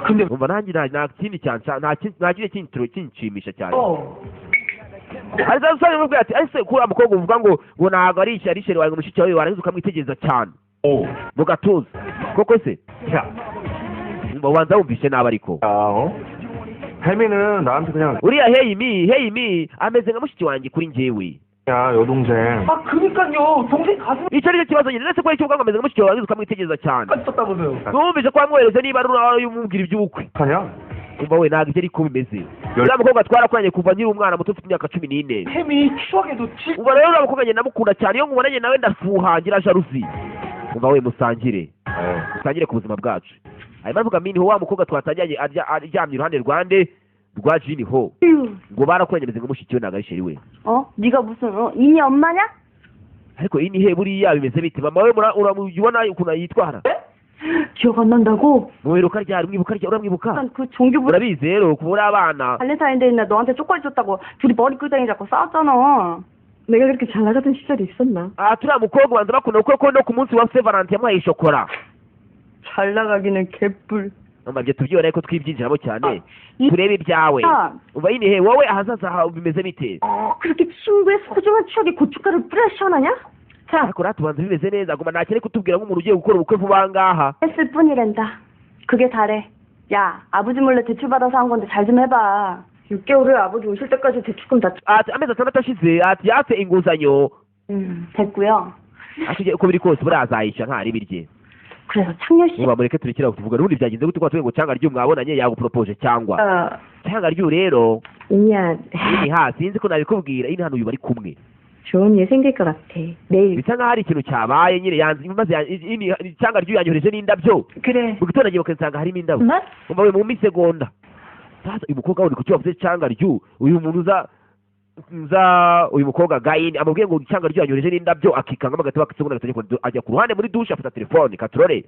근데 Umva, nanjye nta kindi cyanca, nta kindi kinshimisha cyane. 어. Ari za usanga mubwira ati ese kuriya mukobwa uvuga ngo ntabwo ari ishyari chéri wawe, ngo mushiki wawe, warangiza ukamwitegereza cyane 오. mu gatuza koko se? 야, Umva, ubanza wumvishe nabi ariko. 야, 어? 혜미는 나한테 그냥 Uriya Heyimi, Heyimi ameze nka mushiki wanjye kuri njyewe. 야, 여동생. 아 그니까요. 동생 가슴까지 Icyo ari cyo kibazo nyine, ndetse ko icyo uvuga ngo ameze nka mushiki wawe, warangiza ukamwitegereza cyane. 썼다면서요. Numvise ko wamwohereje niba ari umubwira iby'ubukwe. 하냐? Umva we, ntabwo ibyo ariko bimeze. Uriya mukobwa twarakoranye kuva nkiri umwana muto, ufite imyaka 14. 혜미 추억에도 칠. Umva rero, uriya mukobwa njye ndamukunda cyane, iyo nkubonanye nawe ndafuha, ngira jalousie. Umva we, musangire, musangire ku buzima bwacu. Hanyuma avuga Mini Ho, wa mukobwa twatangiranye aryamye iruhande rwande rwa Jini Ho, ngo barakoranye, ameze nka mushiki we, ntabwo ari chéri we. 어? 네가 무슨 어? 이니 엄마냐? Ariko iyi ni he buriya bimeze bite? Mama we uramubona ukuntu yitwara? 기억 안 난다고? Muheruka ryari? Mwibuka ryari? Uramwibuka? 난 그 종교부 Urabizi rero kuba uri abana. 발렌타인데이 날 너한테 초콜릿 줬다고 둘이 머리 끌당이 잡고 싸웠잖아. 내가 그렇게 잘 나가던 시절이 있었나? Aha turiya mukobwa ubanza bakunda, kuko no ku munsi wa Saint Valentin yamuhaye shokora. 잘 나가기는 개뿔. Umva, ibyo tubyibona ariko twibyinjiramo cyane, 이 turebe ibyawe. 야, Umva yini he, wowe ahazaza hawe bimeze bite? 그렇게 친구의 소중한 추억에 고춧가루 뿌려 시원하냐? 자, Ariko ratubanza bimeze neza, guma ntakere kutubwira nk'umuntu ugiye gukora ubukwe vuba aha ngaha. 했을 뿐이란다. 그게 다래. 야, 아버지 몰래 대출 받아서 한 건데 잘 좀 해봐. 6개월 후에 아버지 오실 때까지 대출금 다 Ati amezi 6 ashize, ati yatse inguzanyo. 됐고요. Ati uko biri kose buriya azayishyura nta ribi rye. 그래서 창렬 씨 Muba mureke turekere aho tuvuga n'ubundi byagenze gute ko watubwiye ngo cyangwa ryu mwabonanye yaguporopoje cyangwa cyangwa ryu rero 이니야 ini ha sinzi ko nabikubwira ini hano uyu bari kumwe 좋은 일 생길 것 같아. 내일 bisa nkaho hari ikintu cyabaye nyine yanze maze ini cyangwa ryu yanyohereje n'indabyo 그래. mu gitondo agiye nsanga harimo indabo 정말? umva we mu misegonda sasa uyu mukobwa wundi kuki wavuze cyangwa ryu uyu muntu uza nza uyu mukobwa Gayini amubwiye ngo cyangwa ryu yanyohereje n'indabyo akikangamo agateba akisegonda gato ajya ku ruhande muri dushe afata telefone katurore.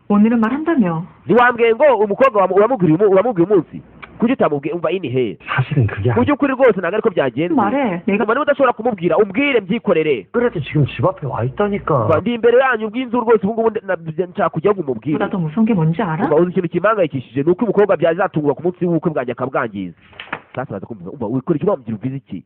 오늘은 말한다며. Ntiwambwiye ngo umukobwa uramubwira uramubwira umunsi kuki utamubwiye umva ini he 사실은 그게 mu by'ukuri rwose ntabwo ariko byagenze 말해. 내가 niba udashobora kumubwira umbwire mbyikorere 그래도 지금 집 앞에 와 있다니까. Umva, ndi imbere yanyu bw'inzu rwose ubu ngubu nshaka kujya ngo umubwire. 보다 더 무서운 게 뭔지 알아? Umva, uzi ikintu kimpangayikishije ni uko umukobwa byazatungurwa ku munsi w'ubukwe bwanjye akabwangiza sasa baza kumva umva wikora icyo wamubwira ubwiza iki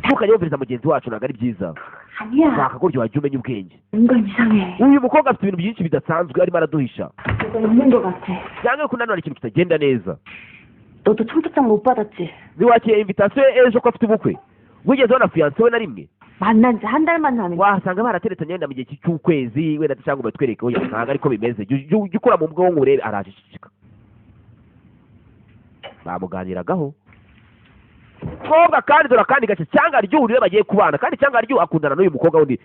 ntukajya wumviriza mugenzi wacu ntabwo ari byiza 아니야. wakagoryo wajya umenya ubwenge. 뭔가 이상해. Uyu mukobwa afite ibintu byinshi bidasanzwe arimo araduhisha 뭐가 있는 것 같아. cyangwa ko nanone ikintu kitagenda neza. 너도 청첩장 못 받았지? Ntiwakiriye invitation ejo ko afite ubukwe wigeze ubona fiance we na rimwe 만난 지 한 달만 하는 wasanga barateretanye wenda mu gihe cy'ukwezi wenda cyangwa batwereke oya ntabwo ariko bimeze jya ukora mu bwonko urebe araje ceceka bamuganiragaho mukobwa kandi dore akandi gace cyangwa ry'ubu bagiye kubana kandi cyangwa ryu akundana n'uyu mukobwa wundi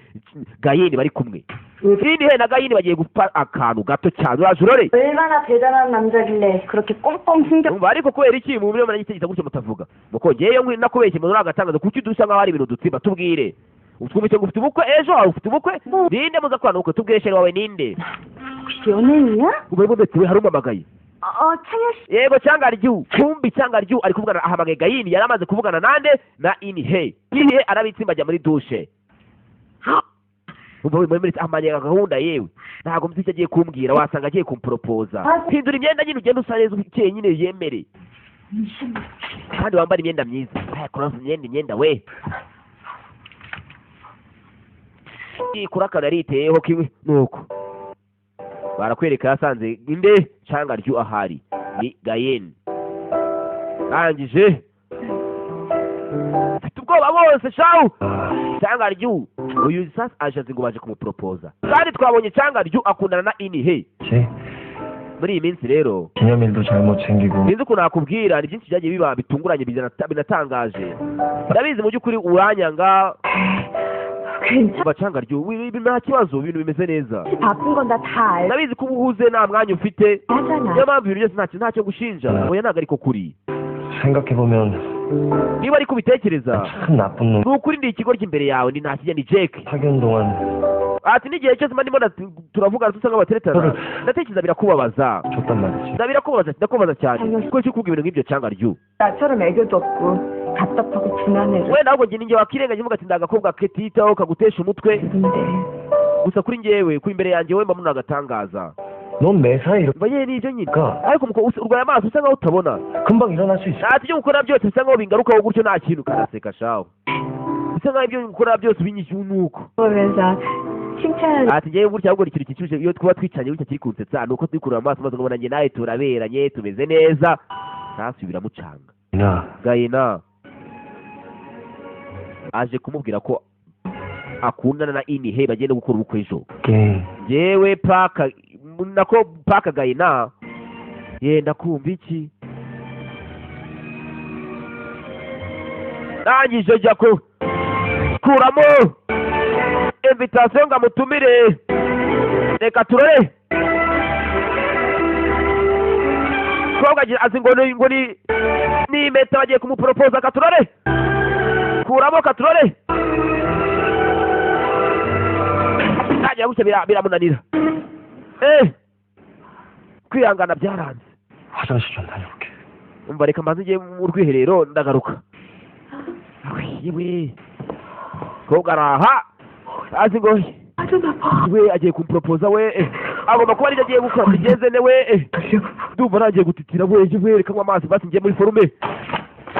Gayini bari kumwe ini he na Gayini bagiye gupfa akantu gato cyane uraje urore 얼마나 대단한 남자길래 그렇게 꽁꽁 숨겨 umva ariko kubera iki mu buryo muragitekereza gutyo mutavuga muko ngewe nakubeshye umuntu uragatangaza kuki dusa nkaho ari ibintu dutsimba tubwire utwumvise ngo ufite ubukwe ejo wawe ufite ubukwe ninde muza kubana ubukwe tubwire sheri wawe ninde 혹시 연예인이야? ubu ndetse we harumamagaye 어, 창렬 씨 yego cyangwa ryu kumbi cyangwa ryu ari kuvugana ahamagaye Gayini yari amaze kuvugana nande na Inihe Inihe arabitsimba ajya muri dushe umva we muri amanye gahunda yewe ntabwo mzi icyo agiye kumbwira wasanga agiye kumporopoza hindura imyenda nyine ugenda usa neza ukeye nyine yemere kandi wambara imyenda myiza aya kuroza imyenda we ikura akantu yariteyeho kimwe nuko barakwereka yasanze inde cyangwa ryu ahari ni Gayeni arangije mfite ubwoba bose shawu cyangwa ryu uyu sasa aje ngo baje kumuporopoza kandi twabonye cyangwa ryu akundana na Inihe muri iyi minsi rero 기념일도 잘못 챙기고 sinzi ukuntu nakubwira ni byinshi byagiye biba bitunguranye binatangaje ndabizi mu by'ukuri uranyanga 괜찮아. bacanga ryo nta kibazo ibintu bimeze neza 바쁜 건 나 다 알잖아. ndabizi ko uba uhuze nta mwanya ufite niyo mpamvu ibintu byose ntacyo gushinja oya ntabwo ariko kuri 생각해보면 niba ariko ubitekereza 참 나쁜 놈 ni ukuri ndi ikigoryi imbere yawe ni nta kijya ni Jack 사귀는 동안 ati n'igihe cyose mba ndimo turavugana dusa nk'abateretana ndatekereza birakubabaza 줬단 말이지 birakubabaza ndakubabaza cyane kuko icyo kuvuga ibintu nk'ibyo cyangwa ryu 나처럼 애교도 없고 답답하고 분한 애를 wenda ahubwo njye ninjye wakirengaje uvuga ati ndagakobwa ketitaho kagutesha umutwe 근데 gusa kuri njyewe kuri imbere yanjye wowe mba mbona agatangaza 넌 매사에 이렇게 mba yewe nibyo nyine ariko urwaye amaso usa nkaho utabona 금방 일어날 수 있어 ntacyo ibyo gukora byose bisa nkaho bingarukaho gutyo nta kintu karaseka shaho bisa nkaho ibyo gukora byose binyishyuye nuko 보면서 칭찬 ati njyewe gutya ahubwo ni ikintu gicuje iyo twaba twicaranye gutya kiri kunsetsa ni uko turi kureba amaso maze nkabona njye nawe turaberanye tumeze neza ntasubi biramucanga 나 Gayina aje kumubwira ko akundana na Inihe bagenda gukora ubukwe ejo 게임 njyewe paka nako paka Gayina yenda kumva iki ndangije jya kuramo invitation ngo amutumire reka turore kobwa azi ngo ni impeta bagiye kumuporopoza katurore kuramo katurore ntangira gutya biramunanira kwihangana byaranze 화장실 좀 다녀올게 umva reka mbanze njye mu rwiherero ndagaruka yewe kobwa araha azi ngo we agiye kumporopoza we agomba kuba aribyo agiye gukora mbigenze ne we ndumva nagiye gutitira we we reka nywa amazi basi njye muri forume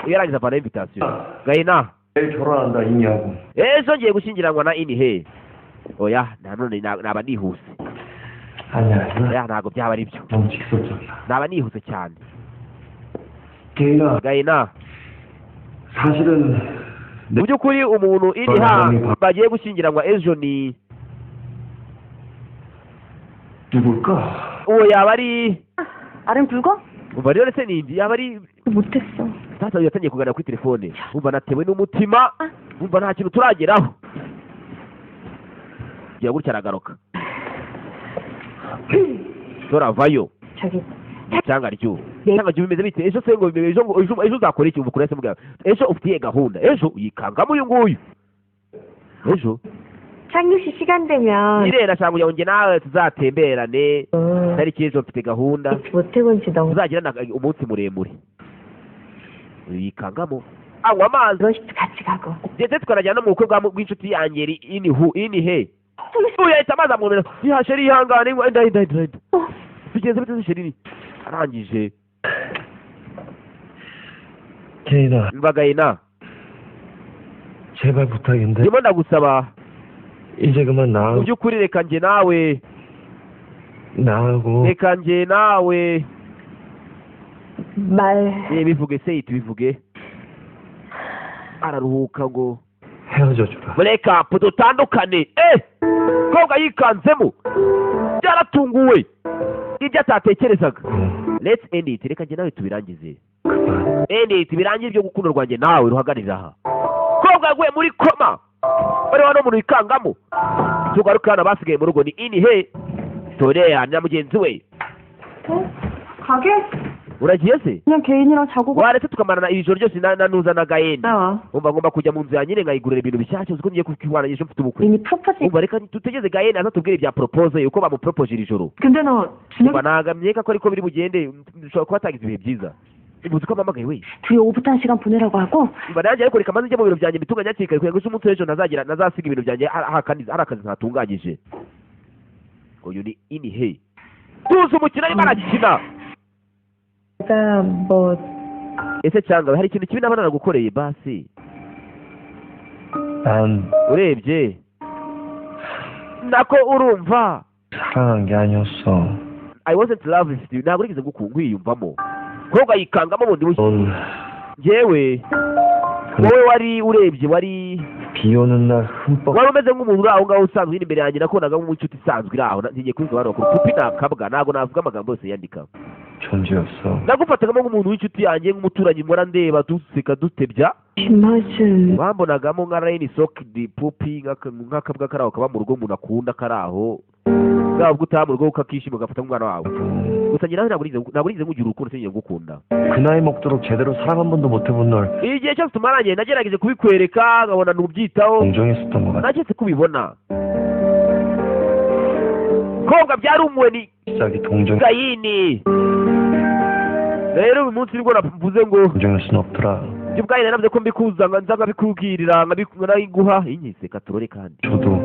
yarangiza avana invitation Gayina 내일 결혼한다 이니하고 ejo ngiye gushyingiranwa na Inihe oya nanone naba nihuse 아니야 oya ntabwo byaba ari byo 너무 직설적이야 naba nihuse cyane 개인아 Gayina 사실은 Mu by'ukuri umuntu iriha bagiye gushyingiranwa ejo ni 누굴까? Uwo yaba ari 아름 굵어? Umva rero, se nindi yaba ari 못했어. Sasa yatangiye kuganira kuri telefone. Umva, natewe n'umutima. Umva, nta kintu turageraho. Gira gutya aragaruka, turavayo. 저기 Cyangwa ry'ubu, cyangwa ry'ubu bimeze bite ejo se? Ngo ejo, ngo ejo, ejo uzakora iki? Umukuru yahise amubwira ejo ufitiye gahunda ejo. Yikangamo uyu nguyu ejo. 창규 씨 시간 되면 Irera cyangwa kugira ngo njye nawe tuzatemberane tariki ejo mfite gahunda. 못 해본 지 너무 Tuzagirana umunsi muremure. Yikangamo, anywa amazi. 러시도 같이 가고. Ndetse tukanajyana no mu bukwe bw'inshuti yanjye iri inihu inihe. Uyu yahita amazi amwomera ya chérie, ihangane, inda inda inda inda. Bigenze bite se, chérie? Arangije. 케이나 Mbagayina. 제발 부탁인데 Ndimo ndagusaba. 이제 그만 나 Mu by'ukuri reka njye nawe 나하고 reka njye nawe 말 Bivuge se, tubivuge. Araruhuka ngo 헤어져 주라. Break up, dutandukane. Kobwa yikanzemo, byaratunguwe ibyo atatekerezaga. 응, Let's end it, reka njye nawe tubirangize. 그만. End it, birangire ibyo gukunda rwanjye nawe ruhagararira aha. Kobwa yaguye muri koma, bari hano umuntu wikangamo. Tugaruke hano, abasigaye mu rugo ni inihe toreya na mugenzi we. 가게? Uragiye se? 그냥 개인이랑 자고 가. Waretse tukamarana iri joro ryose na nuza na Gayeni. 나와. Umva, ngomba kujya mu nzu ya nyine nkayigurira ibintu bishyashya. Uzi ko ngiye kukihwana ejo mfite ubukwe. 이미 프로포즈 Umva, reka dutegeze Gayeni aza tubwire ibya propose, uko bamupropoje iri joro. 근데 너 준혁이 Umva, nagamye ko ariko biri bugende, dushobora kuba tagize ibihe byiza. Uzi ko mpamagaye we. 둘이 오붓한 시간 보내라고 하고 Umva, nanjye ariko reka maze njye mu biro byanjye mbitunganye hakiri kare kugira ngo ejo umunsi w'ejo ntazagira ntazasiga ibintu byanjye hari akazi ntatunganyije. Uyu ni inihe, tuzi umukino arimo arakina. 내가 뭐 Ese cyangwa hari ikintu kibi naba naragukoreye basi? 난 Urebye nako urumva 사랑한 게 아니었어. I wasn't love with you, ntabwo nigeze nkwiyumvamo. Kobwa yikangamo bundi bushya. 넌 Njyewe wowe wari urebye wari 비 오는 날 흠뻑 wari umeze nk'umuntu uri aho ngaho usanzwe uri imbere yanjye, nakonaga nk'inshuti isanzwe iri aho. Ngiye kubivuga abantu bakuru pupi nakabwa, ntabwo navuga amagambo yose yandika. 존재였어. Nagufatagamo nk'umuntu w'inshuti yanjye, nk'umuturanyi mpora ndeba duseka dutebya. 뒷모습 Bambonagamo nka rayini sokidi pupi, nk'akabwa kari aho kaba mu rugo umuntu akunda, kari aho bwaba ubwo utaha mu rugo ukakishima ugafata nk'umwana wawe. Gusa njye nawe ntabwo nigeze nkugira urukundo, sinigeze ngukunda. 그 나이 먹도록 제대로 사랑 한 번도 못 해본 널 Igihe cyose tumaranye nagerageje kubikwereka nkabona ntubyitaho. 동정했었던 것 같아. Naketse kubibona kobwa byarumuwe ni 시작이 동정 Gayini. Rero uyu munsi nibwo navuze ngo 동정일 순 없더라. Ibyo ubwayo naravuze ko mbikuza nza nkabikubwirira nkabiguha inyise katurore kandi 저도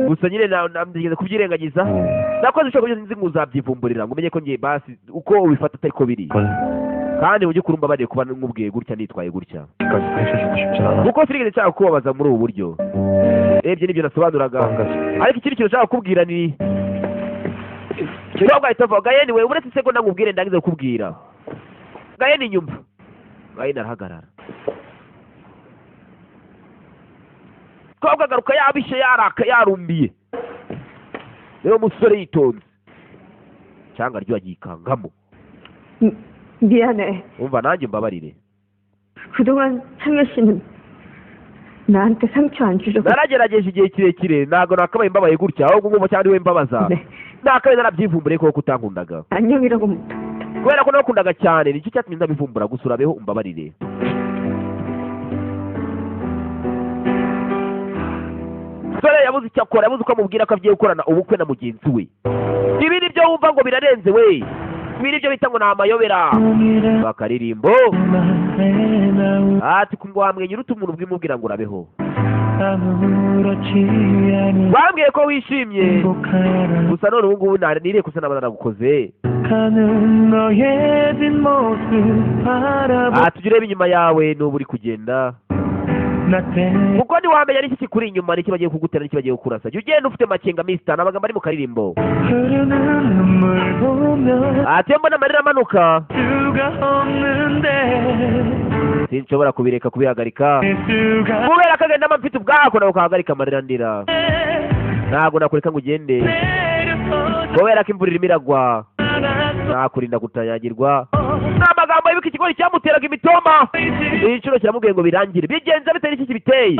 gusa nyine nageze kubyirengagiza. 뭐 Nakoze ibishoboka byose nzi ngo uzabyivumburira ngo umenye ko ngiye basi uko ubifata atari ko biri. 그건 Kandi mu by'ukuri umbabarire kuba nkubwiye gutya, nitwaye gutya. 까지 상처 주고 싶진 않아. Kuko sinigeze nshaka kubabaza muri ubu buryo. Urebye n'ibyo nasobanuraga. 한 가지 Ariko ikindi kintu nshaka kukubwira ni ntabwo ahita avuga Gayeni we, uretse isegonda nkubwire, ndangize kukubwira Gayeni. Inyuma Gayeni arahagarara. Kobwa agaruka yabishe, yaraka, yarumbiye. Rero umusore yitonze cyangwa ryo yikangamo. 미안해. Umva, nanjye mbabarire. 그동안 창현 씨는 나한테 상처 안 주려고 Naragerageje igihe kirekire, ntabwo nakabaye mbabaye gutya, ahubwo ngumva cyangwa we mbabaza. 네. Nakabaye narabyivumburiye koko utankundaga. 안녕이라고 못 Kubera ko nakundaga cyane nicyo cyatumye ndabivumbura. Gusa urabeho, umbabarire. Sore yabuze icyo akora, yabuze uko amubwira ko agiye gukorana ubukwe na mugenzi we. Ibi ni byo wumva ngo birarenze we, ibi ni byo bita ngo ni amayobera. Bakaririmbo ati ngo wamwenyura ute umuntu ubwimubwira ngo urabeho? Wambwiye ko wishimye gusa none ubu ngubu niriye gusa naba naragukoze. Tujya ureba inyuma yawe n'ubu uri kugenda, kuko ntiwamenya n'iki kikuri inyuma, n'iki bagiye kugutera, n'iki bagiye kukurasa. Jya ugenda ufite makenga misita. Ni amagambo ari mu karirimbo. Ati iyo mbona amarira amanuka. Sinshobora kubireka, kubihagarika, kubera ko agenda mfite ubwako nawe ukahagarika amarira ndira. Ntabwo nakureka ngo ugende, kubera ko imvura irimo iragwa, nakurinda gutanyagirwa. Ni amagambo yibuka ikigori cyamuteraga imitoma. Igiciro kiramubwiye ngo birangire, bigenze bitewe n'iki kibiteye,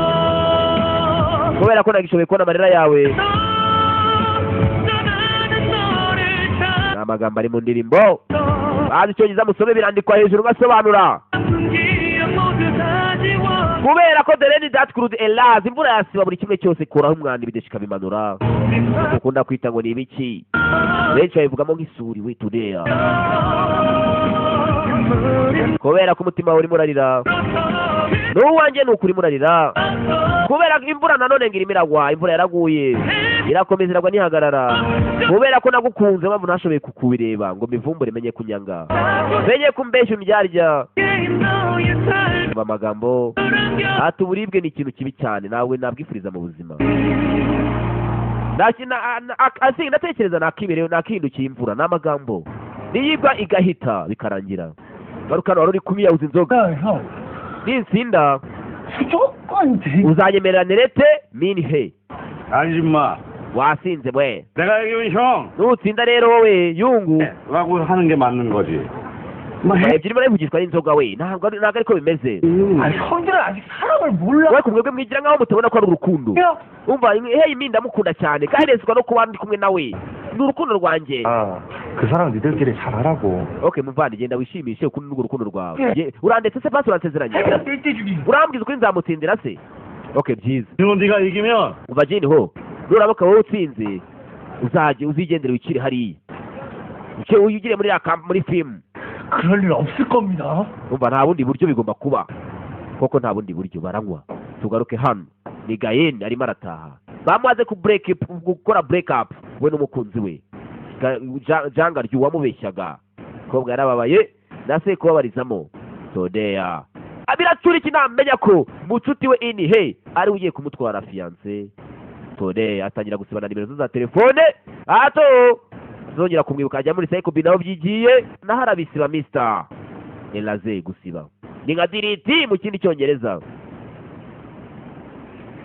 kubera ko nagishoboye kubona amarira yawe. Ni amagambo ari mu ndirimbo. Bazi icyongereza musome, birandikwa hejuru ngasobanura. Kubera ko the rain that could erase, imvura yasiba buri kimwe cyose, kuraho umwanda, ibideshi ikabimanura. Ukunda kwita ngo ni ibiki, benshi babivugamo nk'isuri we today. Kubera ko umutima wawe urimo urarira, n'uwanjye ni ukuri urimo urarira, kubera ko imvura nanone ngo irimo iragwa. Imvura yaraguye, irakomeza iragwa, ntihagarara. Kubera ko nagukunze, mpamvu ntashoboye kukubireba ngo mbivumbure, menye kunyanga, menye ko umbeshya, undyarya. Umva amagambo ati: "Uburibwe ni ikintu kibi cyane, nawe nabwifuriza mu buzima." Ndatekereza nakiberewe, nakihindukiye imvura. Ni amagambo niyibwa igahita bikarangira. Garukano wari uri kumiyahuza inzoga. Ninsinda uzanyemerera nerete minhe? 알지 마. Wasinze mwe. 내가 이기면 형 Nutsinda rero wowe yungu 라고 하는 게 맞는 거지. Ebyiri murabivugishwa n'inzoga we. Ntabwo ariko bimeze. 아니, 형들은 아직 사랑을 몰라. We kumwebwe mwigira nkaho mutabona ko ari urukundo. Umva, hey, mi ndamukunda cyane kandi nezwa no kuba ndi kumwe nawe, ni urukundo rwanjye. 아, 그 사람 니들끼리 잘하라고. Okay muvandi, genda wishimishe ukuntu n'urwo rukundo rwawe. Urandetse se basi, uransezeranye? 내가 뗄때 죽이. Urambwiza ukuri, nzamutsindira se? Okay, byiza. 준호 네가 이기면 Umva jini ho, nuramuka wowe utsinze, uzajye uzigendere, wicire hariya, uce wigire muri muri filmu. 그럴 일 없을 겁니다. Umva, nta bundi buryo, bigomba kuba koko, nta bundi buryo. Baranywa. Tugaruke hano, ni Gayeni arimo arataha. Bamaze ku break, gukora break up we n'umukunzi we. Janga ry'uwamubeshyaga kobwa yarababaye nase kubabarizamo todeya abiratura iki, namenya ko mucuti we ini he ari ugiye kumutwara fiancé. Todeya atangira gusibana nimero ze za telefone, ato zongera kumwibuka ajya muri sayiko naho byigiye naho arabisiba. Mister Elaze, gusiba ni nka delete mu kindi cyongereza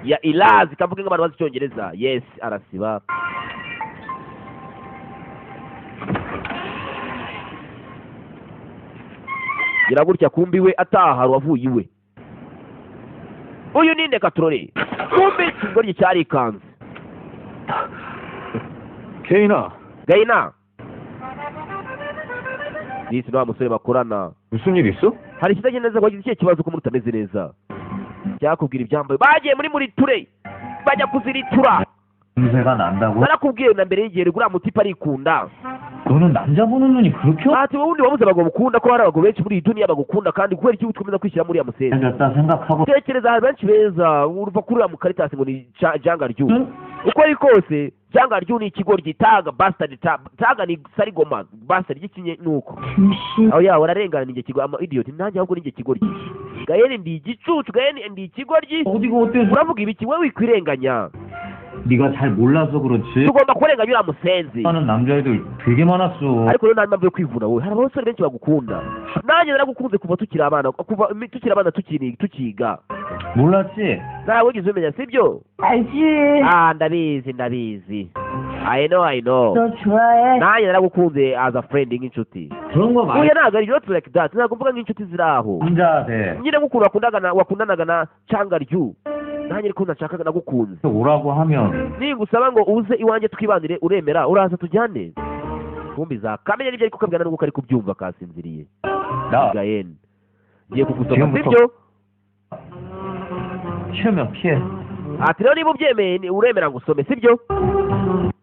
ya Ilazi, kavuga nk'abantu bazi icyongereza. Yes, arasiba. Gira gutya, kumbi we ataha hari uwavuye iwe. Uyu ninde katurore? Kumbi ikigoryi cyarikanze. 개인아, Gayina disi ni wa musore bakorana. 무슨 일 있어? Hari ikitagenda neza? Wagize ikihe kibazo ko muri utameze neza? Cyakubwira ibyambaye. Bagiye muri ture, bajya kuziritura. 냄새가 난다고? Narakubwiye na mbere y'igihe, uriya mutipe arikunda. 너는 남자 보는 눈이 그렇게 Ati: "Wowe wundi wabuze abagabo ukunda, ko hari abagabo benshi muri iyi duniya bagukunda, kandi kubera iki ukomeza kwishyira muri uriya musenzi?" 생겼다 생각하고 Tekereza, hari benshi beza, uruva kuri uriya mukaritasi ngo ni janga ryu. Uko ari kose janga ryu ni ikigoryi, taga bastard, taga ni sarigoma bastard y'ikinye nuko aho yawe ararengana. Ni kigo ama idiot, nanjye ahubwo ni ikigoryi. Gayeni, ndi igicucu. Gayeni, ndi ikigoryi. 어디가 어때서? Uravuga ibiki wowe? Wikwirenganya. 네가 잘 몰라서 그렇지 Tugomba kurenganya uriya musenzi. 하는 남자애들 되게 많았어. Ariko rero nta mpamvu yo kwivuna wowe, hari abasore benshi bagukunda. Nanjye naragukunze kuva tukiri abana, kuva tukiri abana, tukiri tukiga. 몰랐지? Ntawe wigeze umenya, sibyo? 알지. Ah, ndabizi, ndabizi. I know, I know. 너 좋아해. Nanjye naragukunze as a friend, nk'inshuti. 그런 거 Oya, ntabwo ari not like that, ntabwo mvuga nk'inshuti ziri aho. 남자 돼 Nyine nk'ukuntu wakundanaga na canga ryu, nanjye ariko nashakaga, nagukunze. 오라고 하면 Ningusaba ngo uze iwanjye twibanire, uremera? Uraza tujyane? Kumbi za kamenya n'ibyo ariko ukabwira n'ubwo ari kubyumva kasinziriye. 나 Gayeni, ngiye kugusoma. 지금부터 Sibyo? 싫으면 피해. Ati: "Rero niba ubyemeye, uremera ngo usome, sibyo?"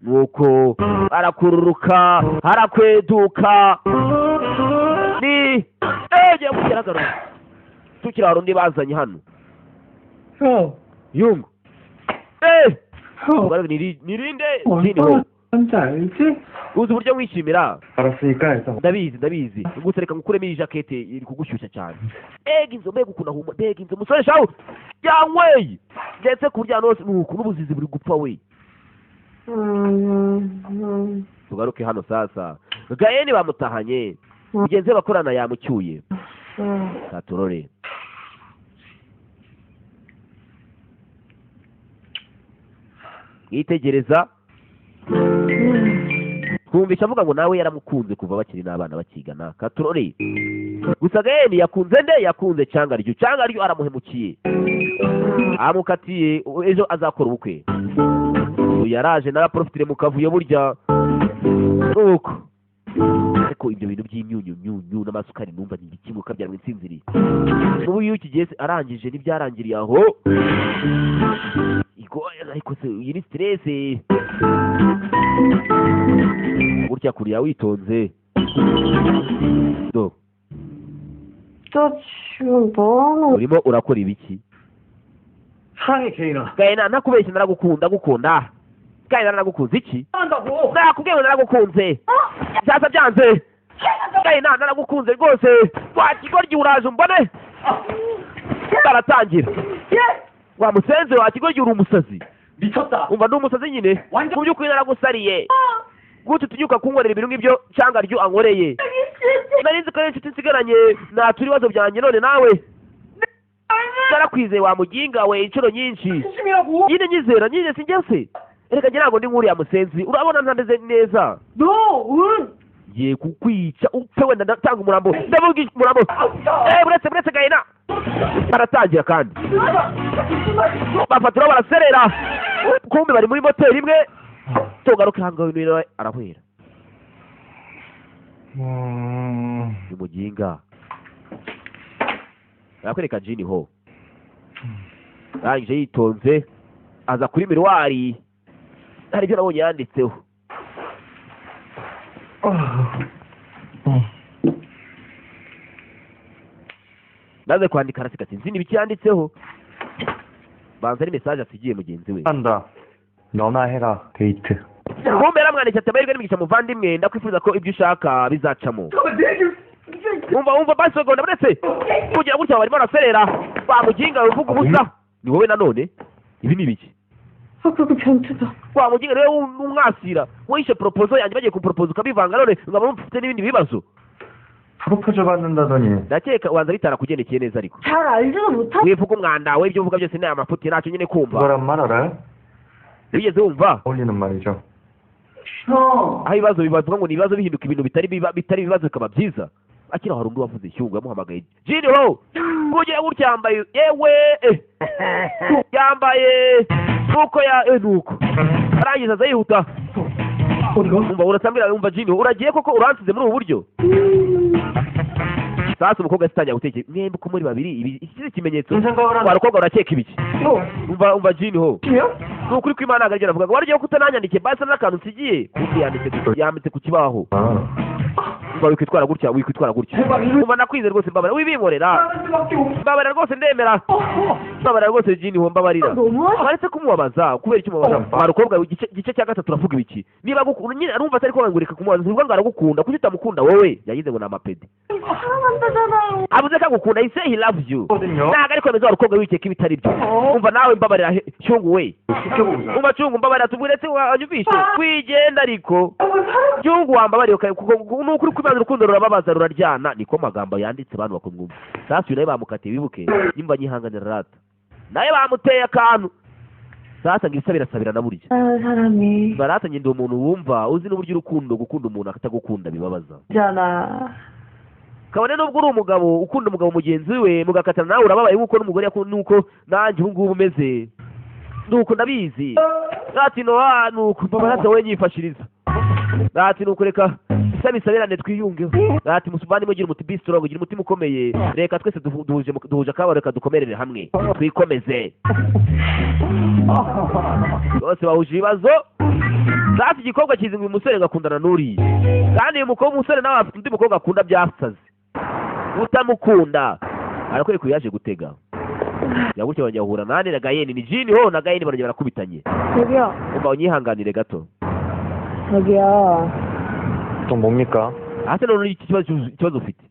Nuko arakururuka, arakweduka, ni eee kugaragara tukiri hari undi bazanye hano. 형, Yungu eee 형, nirinde jini. 뭔지 알지? Uzi uburyo wishimira? 알았으니까 일단 Ndabizi, ndabizi. Gusa reka ngukuremo iyi jakete, iri kugushyushya cyane. Mbega inzu, mbega ukuntu ahuma, mbega inzu! Umusore shawu yanyweye ndetse ku buryo ahantu hose nuku n'ubuzizi buri gupfa we. Tugaruke hano sasa, Gayeni bamutahanye, mugenzi we bakorana yamucyuye. Katurore. Mwitegereza twumvisha avuga ngo nawe yaramukunze kuva bakiri n'abana bakigana katurore. Gusa Gayeni yakunze nde? Yakunze Changaryo. Changaryo aramuhemukiye, amukatiye ejo azakora ubukwe. Yaraje naraprofitire mu kavuyo burya nuko. Ariko ibyo bintu by'imyunyu myunyu n'amasukari numva ni ibiki mukabyara mwinsinziriye. N'ubu iyo ukigeze arangije ntibyarangiriye aho. Ariko se iyi ni stress. Burya kuriya witonze. Do. 너 지금 뭐 하는 Urimo urakora ibiki? 사랑해 개인아. Gaena nakubeshye naragukunda gukunda. Gaena naragukunze iki? 한다고. Nakubwiye ngo naragukunze. Sasa byanze. Gaena naragukunze rwose. Wa kigoryi uraje umbone. Baratangira. Wa musenze wa kigoryi uri umusazi. 미쳤다. Umva ndi umusazi nyine. Mu by'ukuri naragusariye. Gute tunyuka kunkorera ibintu nk'ibyo cyangwa ryo ankoreye. Nari nzi ko ari inshuti nsigaranye natura ibibazo byanjye none nawe. Narakwizeye wa muginga we inshuro nyinshi. 진심이라고. Nyine nyizera nyine sinjye se. Erega njye ntabwo ndi nk'uriya musenzi. Urabona ntameze neza. 너 은. Ngiye kukwica upfe wenda ndatanga umurambo. Ndavuga umurambo. Buretse buretse Gaena. Baratangira kandi. Bafatira baraserera. Kumbe bari muri moteri imwe. Tugaruke hanga ibintu arahwera. Uyu muginga. Arakwereka Jini ho. Arangije yitonze aza kuri miruwari. Hari ibyo nabonye yanditseho. Maze kwandika araseka sinzi n'ibiki yanditseho. Banza ari message asigiye mugenzi we. 한다. 너나 해라 데이트. Kumbe yaramwandikiye ati amahirwe n'imigisha muvandimwe ndakwifuza ko ibyo ushaka bizacamo. Umva umva basogonda buretse kugira gutya barimo baraserera wa muginga uvuga ubusa ni wowe nanone ibi ni ibiki? 아 그거 변태다. Wa muginga rero umwasira wishe proposal yanjye bagiye kupropose ukabivanga none nkaba mufite n'ibindi bibazo. 프로포즈 받는다더니 Ndakeka ubanza bitarakugendekeye neza ariko 잘 알지도 못하. wivuga umwanda we ibyo uvuga byose ni amafuti ntacyo nyine kumva. 그거란 말 알아요? Wigeze wumva 어울리는 말이죠. 형. aho ibibazo bibavuga ngo ni ibibazo bihinduka ibintu bitari bitari ibibazo bikaba byiza. Akira hari undi wavuze ishyungu yamuhamagaye Jini ho kugira gutya yambaye yewe yambaye nuko ya nuko arangiza aza yihuta. Umva urasambira umva Jini uragiye koko uransize muri ubu buryo. Sasa umukobwa asitangira gutekereza mwembi uko muri babiri ibi iki kimenyetso wa rukobwa urakeka ibiki? Umva umva Jini ho ni ukuri kw'Imana ntabwo aribyo navuga ngo wari ugiye kutananyandikiye basi n'akantu nsigiye kuko yanditse ku kibaho. Umva wikwitwara gutya wikwitwara gutya. Umva nakwizeye rwose mbabara wibinkorera. Mbabara rwose ndemera. Mbabara rwose Jini ho mbabarira. Baretse kumubabaza kubera icyo umubabaza. Wa rukobwa igice cya gatatu uravuga ibiki? Niba agukunda nyine arumva atari ko ngurika kumubaza uvuga ngo aragukunda kuki utamukunda wowe? Yagize ngo ni amapede. Avuze ko agukunda he say he loves you. Ntabwo ariko ameze wa rukobwa wikeka ibitari byo. Umva nawe mbabarira cyungu we. Umva cyungu mbabarira tubwiretse wanyumvishe. Kwigenda ariko. Cyungu wambabarira kuko nukuri kwibaza urukundo rurababaza ruraryana niko magambo yanditse abantu bakumwumva. Sasa uyu nawe bamukatiye wibuke nimba nyihanganira rata. Nawe bamuteye akantu. Sasa ngo ibisa birasabirana burya. 사람이 Barata njye ndi umuntu wumva uzi n'uburyo urukundo gukunda umuntu akatagukunda bibabaza. 잖아. Kabone nubwo uri umugabo ukunda umugabo mugenzi we mugakatana nawe urababaye nkuko n'umugore nuko nanjye ubu ngubu umeze. Nuko ndabizi. Ati no nuko mbabarata we nyifashiriza. Ati nuko reka bisa bisabirane twiyungeho. Ati musubani mugira umuti be strong ugira umutima ukomeye. Reka twese duhuje duhuje akabaro reka dukomerere hamwe. Twikomeze. Bose bahuje ibibazo. Sasa igikobwa kizi ngo uyu musore ngakundana n'uriya. Kandi uyu mukobwa umusore nawe afite undi mukobwa akunda byasaze. Utamukunda. Arakwereka uyu yaje gutega. Yagutse bajya guhura nani na Gayeni ni Jini ho na Gayeni barongera barakubitanye. 저기요. Umva unyihanganire gato. 저기요. 또 뭡니까? Ase none iki kibazo ufite.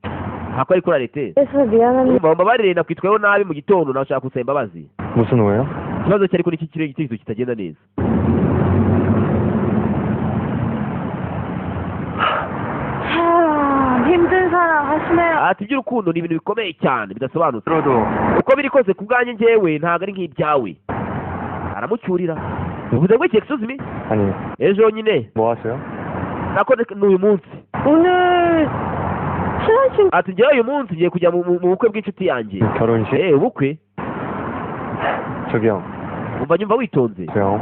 Ntako ariko urarete. 그래서 미안한데 Umva umbabarire nakwitwayeho nabi mu gitondo nashaka gusaba imbabazi. 무슨 오해요? Ikibazo cye ariko ni iki kirego igitekerezo kitagenda neza. 참 힘든 사랑 하시네요. Ati iby'urukundo ni ibintu bikomeye cyane bidasobanutse. 들어도 Uko biri kose ku bwanjye njyewe ntabwo ari nk'ibyawe. Aramucyurira. Uvuze ngo iki? Excuse me. 아니, Ejo nyine. 뭐 하세요? Nako n'uyu munsi. 오늘 친한 친구 Ati njyewe uyu munsi ngiye kujya mu bukwe bw'inshuti yanjye. 결혼식? Eh, ubukwe. 저기요. Umva, nyumva witonze. 저요.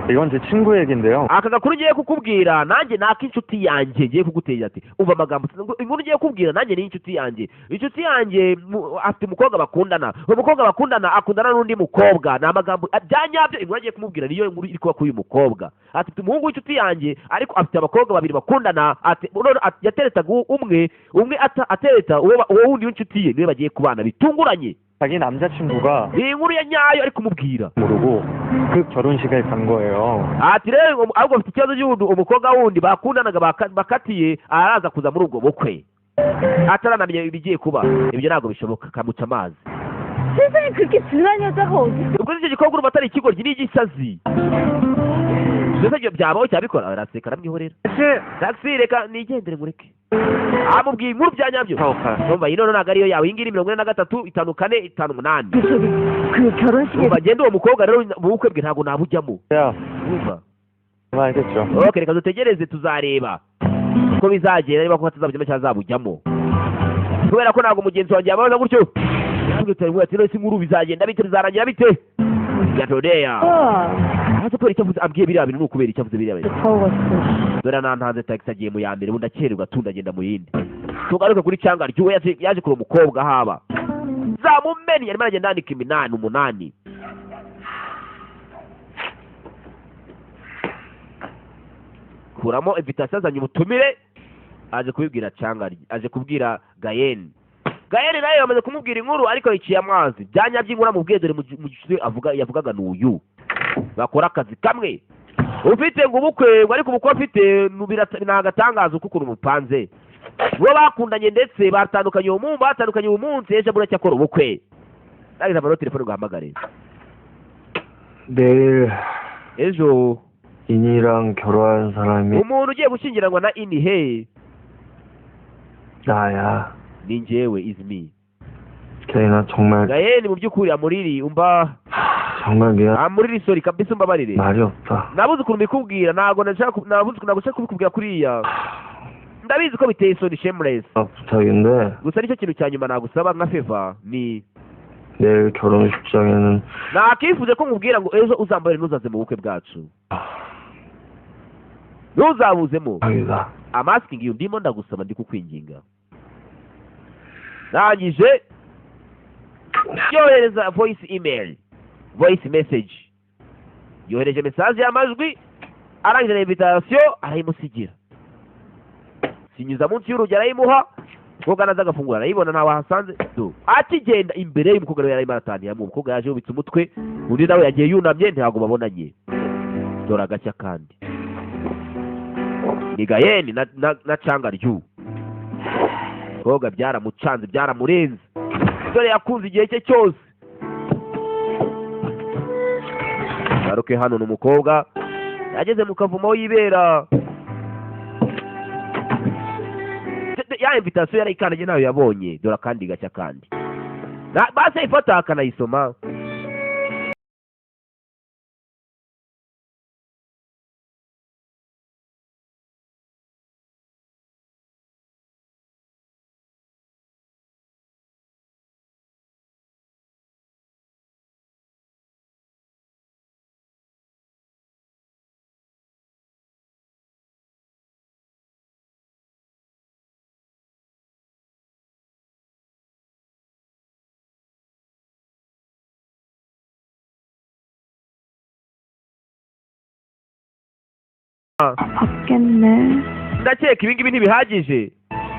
이건 제 친구 얘긴데요. Aka gakuru ngiye kukubwira nanjye ni ak'inshuti yanjye ngiye kugutera. Ati umva amagambo, inkuru ngiye kukubwira nanjye ni inshuti yanjye. Inshuti yanjye afite umukobwa bakundana. Uwo mukobwa bakundana akundana n'undi mukobwa. Ni amagambo bya nyabyo. Inkuru agiye kumubwira niyo nkuru iri kuba kuri uyu mukobwa. Ati mfite umuhungu w'inshuti yanjye, ariko afite abakobwa babiri bakundana. Ati none yateretaga umwe, umwe atereta uwo wundi w'inshuti ye, niwe bagiye kubana bitunguranye. 자기 남자친구가 Iyi nkuru ya nyayo ari kumubwira. 모르고 그 결혼식에 간 거예요. Ati rero ahubwo bafite ikibazo cy'undi umukobwa wundi bakundanaga bakatiye, araza kuza muri ubwo bukwe ataranamenya ibigiye kuba. Ibyo ntabwo bishoboka, kamuca amazi. 세상에 그렇게 둔한 여자가 어디 있어? Ubwo icyo gikorwa urumva atari ikigoryi n'igisazi? Mbese ibyo byabaho cyabikora? Araseka, aramwihorera. Taxi, reka nigendere ngureke. Amubwiye inkuru bya nyabyo. Urumva iyi none ntabwo ariyo yawe. Iyi ngiyi ni 43 54 58. 그 저기 그 결혼식에 Urumva ngende uwo mukobwa rero mu bukwe bwe ntabwo nabujyamo. 야, Urumva. 알겠죠. Ok, reka dutegereze, tuzareba uko bizagenda, niba koko atazabujyamo cyangwa azabujyamo, kubera ko ntabwo mugenzi wanjye yabaza gutyo. Yambwiye ati none se inkuru bizagenda bite, bizarangira bite? Gatoreya. Hasi kubera icyo avuze, ambwiye biriya bintu, ni ukubera icyo avuze biriya bintu. 타고 Dore nantanze taxi, agiye mu ya mbere, ubundi akererwa, tundagenda mu yindi. Tugaruke kuri cyanga ry'uwe, yaje kureba umukobwa haba zamumeni, arimo aragenda yandika iminani umunani. Kuramo invitation, azanye ubutumire, aje kubibwira cyanga, aje kubwira Gayeni. Gayeni nawe bamaze kumubwira inkuru, ariko yiciye amazi byanya by'inkuru amubwiye. Dore mu gihe avuga yavugaga n'uyu bakora akazi kamwe, ufite ngo ubukwe ngo, ariko ubukwe afite ni agatangaza uko ukuntu mupanze. Bo bakundanye ndetse batandukanye uwo munsi, batandukanye uwo munsi, ejo buracya akora ubukwe. Nagize amaro telefone ngo ahamagare. 내일 Ejo 인이랑 결혼한 사람이 umuntu ugiye gushyingiranwa na Inihe 나야. ni njyewe, is me. 개인아 정말 Gayeni, mu by'ukuri amuriri umva 정말 미안. Amuriri sorry kabisa, umbabarire. 말이 없다. Nabuze ukuntu mbikubwira, ntabwo nashaka nabuze ntabwo nshaka kubikubwira kuriya, ndabizi ko biteye isoni, shameless. 부탁인데 Gusa nicyo kintu cya nyuma nagusaba nka favor ni 내일 결혼식장에는 nakifuje ko nkubwira ngo ejo uzambarire, ntuzaze mu bukwe bwacu, ntuzabuzemo. 자기가 I'm asking you, ndimo ndagusaba, ndi kukwinginga. Ndangije yohereza voice email, voice message, yohereje message y'amajwi, arangije na invitation arayimusigira, sinyuza munsi y'urugi arayimuha. Umukobwa naza agafungura arayibona, ntawe ahasanze. Do akigenda imbere y'umukobwa nawe yararimo arataniramo. Umukobwa yaje yubitse umutwe, undi nawe yagiye yunamye, ntabwo babonanye. Dore agashya kandi ni Gayeni na canga ryu koga byaramucanze, byaramurenze. Dore yakunze igihe cye cyose. Garuke hano, ni umukobwa yageze mu kavumo yibera ya invitation yarayikandagiye, nayo yabonye. Dore akandi gashya kandi base ifata akanayisoma. 받겠네. Ndakeka ibi ngibi ntibihagije.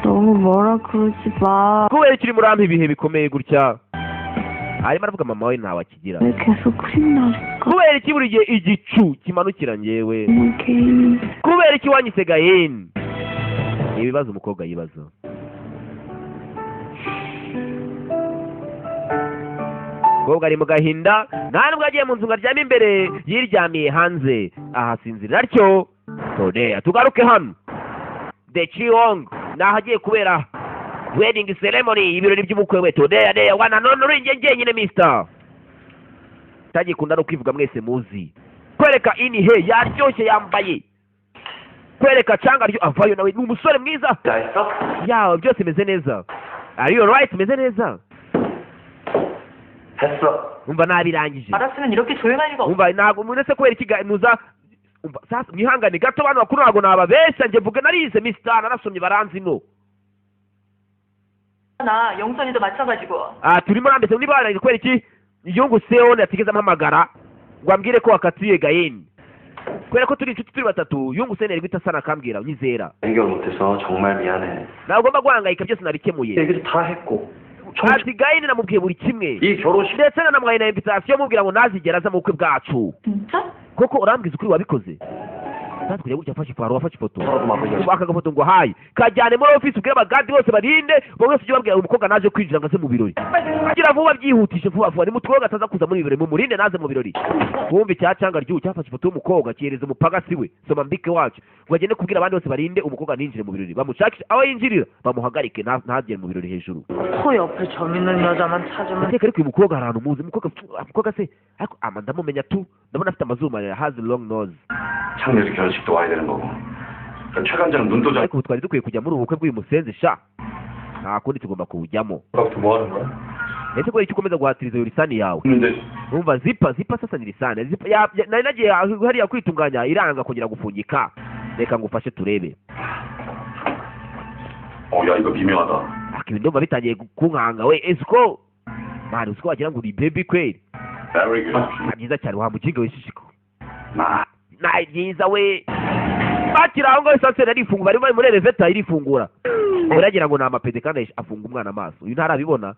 너무 뭐라 그러지 마. Kubera ikiri murampa ibihe bikomeye gutya? Arimo aravuga mama we ntawe akigira. 왜 계속 흐린 날일까? Kubera iki buri gihe igicu kimanukira njyewe? 개인. Kubera iki wanyise Gayeni? Ni ibibazo umukobwa yibaza. Umukobwa ari mu gahinda, nta nubwo agiye mu nzu ngo aryame imbere, yiryamiye hanze ahasinzirira atyo. Todeya tugaruke hano, the Chiong ni ahagiye kubera wedding ceremony, ibirori by'ubukwe we. Todeya deya wana none uri njye njyenyine, mister tagikunda no kwivuga, mwese muzi ko Barakwereka Inihe yaryoshye yambaye, kwereka canga ryo avayo nawe ni umusore mwiza. 다 했어? Yawe byose bimeze neza, are you alright? Meze neza. 했어. Umva, nabirangije. 알았으면 이렇게 조용할 리가 없. Umva, ntabwo umuntu se kubera ikiganuza. Umva sasa, mwihangane gato abantu bakuru, ntabwo nababeshya, njye mvuga narize mister, narasomye, baranzi no. 나 영선이도 마찬가지고. Ah, turimo nambese niba barangije, kubera iki igihugu Seon atigeze ampamagara ngo ambwire ko wakatiye Gayeni? Kubera ko turi inshuti turi batatu, yungu Seon yari guhita asana akambwira, unyizera. 해결 못해서 정말 미안해. Ntabwo ugomba guhangayika, byose nabikemuye. 얘기도 다 했고. Ati Gayeni namubwiye buri kimwe, 이 결혼식 ndetse nanamuhaye na invitation, mubwira ngo ntazigera aza mu bukwe bwacu. 진짜? Koko urambwiza ukuri, wabikoze? Sasa kujya gutya afashe ipantaro, wafashe ifoto. 서로도 막 Ubu aka gafoto ngo hayi kajyane muri ofisi, ubwire abagadi bose barinde bamwe bose, ujye babwira umukobwa naje kwinjira ngo aze mu birori. Kugira vuba, byihutishe vuba vuba, nimutwoga ataza kuza muri ibi birori, mumurinde naze mu birori. Wumva icya cyanga ry'ubu cyafashe ifoto y'umukobwa kihereza umupagasi we soma mbike wacu ngo agende kubwira abandi bose barinde umukobwa ninjire mu birori, bamushakishe aho yinjirira, bamuhagarike ntagere mu birori hejuru. 코 옆에 점 있는 여자만 찾으면 Ndakeka ariko uyu mukobwa hari ahantu muzi, umukobwa se, ariko ama ndamumenya tu, ndabona afite amazuru maremare, has long nose. 창렬이 결혼식도 와야 되는 거고. 그 최관장은 눈도장. Ariko ubu twari dukwiye kujya muri ubu bukwe bw'uyu musenzi sha, nta kundi tugomba kuwujyamo. 아까부터 뭐 하는 거야? Ese kubera icyo ukomeza guhatiriza iyo lisani yawe? 근데 Umva, zipper, zipper, sasa ni lisani zipper nari nagiye hariya kwitunganya, iranga kongera gufungika. Reka ngufashe turebe. 어야, 이거 미묘하다. Ariko ibi ndumva bitangiye kunkanga we. Ese uko mani uziko wagira ngo uri baby kweli? Very good. Ah, byiza cyane wa mukinga w'ishishiko. 나 Na byiza we, bakiri aho ngaho esanseri arifungura, bari bari muri elevator, irifungura, uragira ngo ni amapede kandi afunga umwana amaso. Uyu ntarabibona.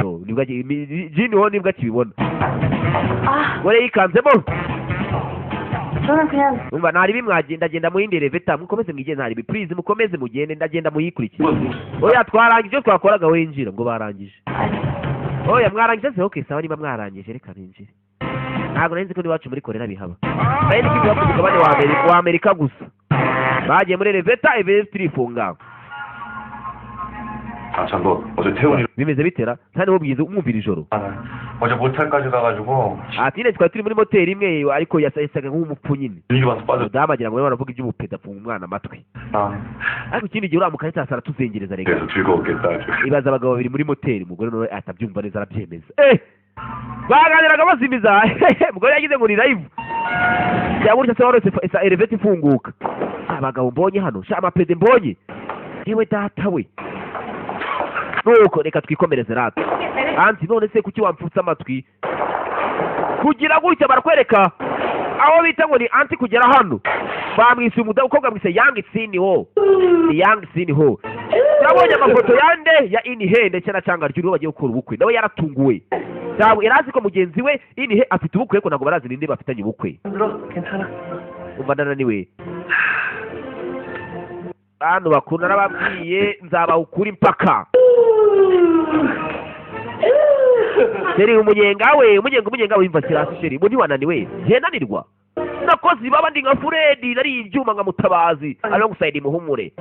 No, nibwo jini ho nibwo akibibona. 아, gore yikanzemo. 저는 그냥 Umva, ntari bimwagenda, agenda mu yindi elevator, mukomeze mwigende, ntari bi, please, mukomeze mugende, ndagenda muyikurikire. Oya, twarangije ibyo twakoraga, winjira ngo barangije. Oya, mwarangije se? Okay, sawa, niba mwarangije reka ninjire. Ntabwo nari nzi ko n'iwacu muri Korea bihaba, nari nzi ko biba ku mugabane wa Amerika, wa Amerika gusa. Bagiye muri elevator, elevator irifunga. 아참, 너 어제 태훈이 Bimeze bitera nta niwo bwize umwumvira ijoro. 어제 모텔까지 가가지고 Ati nyine twari turi muri moteri imwe, ariko yasaga nk'umupfu nyine. 분위기 봐서 빠져. Umudamu agira ngo barimo baravuga iby'ubupeta, afunga umwana amatwi. 나 Ariko ikindi gihe uriya mukaritasi aratuzengereza reka. 그래서 즐거웠겠다 아주. Ibaza abagabo babiri muri moteri, umugore nawe atabyumva neza, arabyemeza. Baganiraga bazimiza, umugore yagize ngo ni live yagutse se warose elevator ifunguka. Abagabo mbonye hano sha, amapede mbonye, yewe data we. Nuko reka twikomereze rata. Anti none se kuki wampfutse amatwi? Kugira gutya barakwereka aho bita ngo ni anti kugera hano, bamwise umukobwa bamwise Yang Sini ho, ni Yang Sini ho. Yabonye amafoto yande ya Inihe ndetse na Canga ry'uriho bagiye gukora ubukwe, nawe yaratunguwe, ntabwo yari azi ko mugenzi we Inihe afite ubukwe, ariko ntabwo barazi ninde bafitanye ubukwe. 들어 괜찮아. Umva, ndananiwe. Bantu bakuru, narababwiye nzabaha ukuri mpaka. Chéri, umunyenga we, umunyenga, umunyenga we. Imva kirasi chéri, ngo ntiwananiwe? Njye nanirwa? Nakoze ibaba, ndi nka Furedi, nari ibyuma nka Mutabazi alongside muhumure.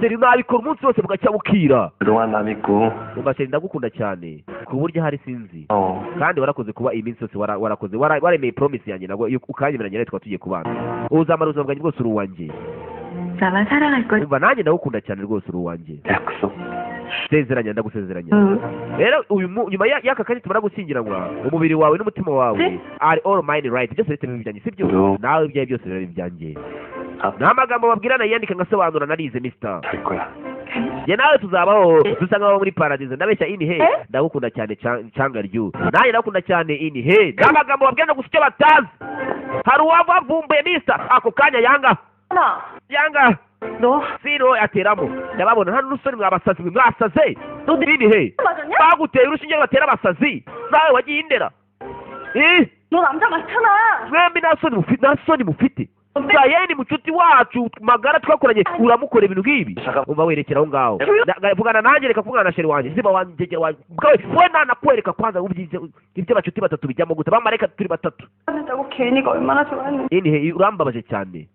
Chéri, nabikora umunsi wose bugacya bukira. 그동안 나 믿고 Umva chéri, ndagukunda cyane ku buryo ahari sinzi. 어 Kandi warakoze kuba iyi minsi yose warakoze waremeye promise yanjye, nabwo iyo ukanyemeranya nawe tukaba tugiye kubana, uzamara ubuzima bwanjye bwose uri uwanjye. 나만 사랑할 거지. Umva, nanjye ndagukunda cyane rwose, uri uwanjye. 약속. Sezeranya, ndagusezeranya. 응. Rero uyu nyuma y'aka kanya tumara gushyingiranwa, umubiri wawe n'umutima wawe are all mine, right? Byose bihita biba ibyanjye, sibyo? No. Nawe ibyawe byose biba ibyanjye. 아, Ni amagambo babwirana, yandika ngasobanura, narize mister. 될 거야. Njye nawe tuzabaho dusa nk'aho muri paradizo. Ndabeshya ini he? Ndagukunda cyane canga ryu, nanjye ndagukunda cyane ini he. Ni amagambo babwirana gusa icyo batazi, hari uwava avumbuye mister ako kanya yanga 하나, yanga 너, sino ateramo, ndababona hano n'usore, mwabasazi mwe, mwasaze ini he? 맞았냐? Baguteye urushinge batera abasazi, nawe wagiye indera. Eh, 너 남자 많잖아. mwembi nta soni mufite, nta soni mufite? Gayeni mucuti wacu magara twakoranye, uramukora ibintu nk'ibi? Umva, werekera aho ngaho. Vugana nanjye, reka kuvugana na chéri wanjye. Ziba wanjye wanjye bwawe we, nanakwereka kwanza ubyize ibyo bacuti batatu bijyamo gute, bamareka turi batatu. 했다고 개인이가 얼마나 좋아했는지. Inihe, urambabaje cyane.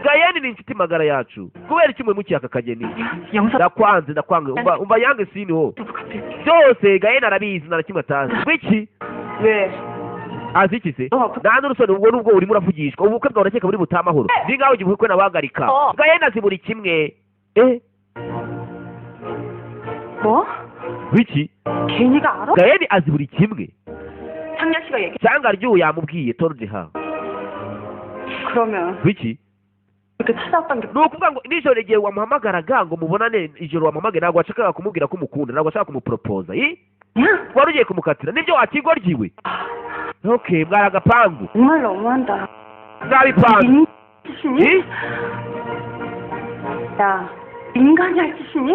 Gayeni ni inshuti magara yacu, kubera iki muhemukiye aka kageni? 영사 Ndakwanze, ndakwanga. Umva, umva yange siniho 부부 같아. byose Gayeni arabizi, nta na kimwe atazi. Wiki 왜? Azi iki se? Nta n'urusoni ubwo nubwo urimo uravugishwa ubukwe bwawe urakeka buri butahe amahoro. Ni ngaho ugiye ubukwe nabahagarika. Gahene azi buri kimwe. 뭐? Wiki? 개인이가 알아? Gahene azi buri kimwe. 창렬 씨가 얘기. Cyangwa ry'uwo yamubwiye Tordeha. 그러면 Wiki? 이렇게 찾아왔던 게 Ni ukuvuga ngo nijoro igihe wamuhamagaraga ngo mubonane ijoro wamuhamagaye ntabwo washakaga kumubwira ko umukunda, ntabwo washakaga kumuporopoza. Wari ugiye kumukatira nibyo wakigoryiwe. Okay, mwari agapangu. 정말 너무한다. Mwabipangu. 짓이니? 야, 인간이 할 짓이니?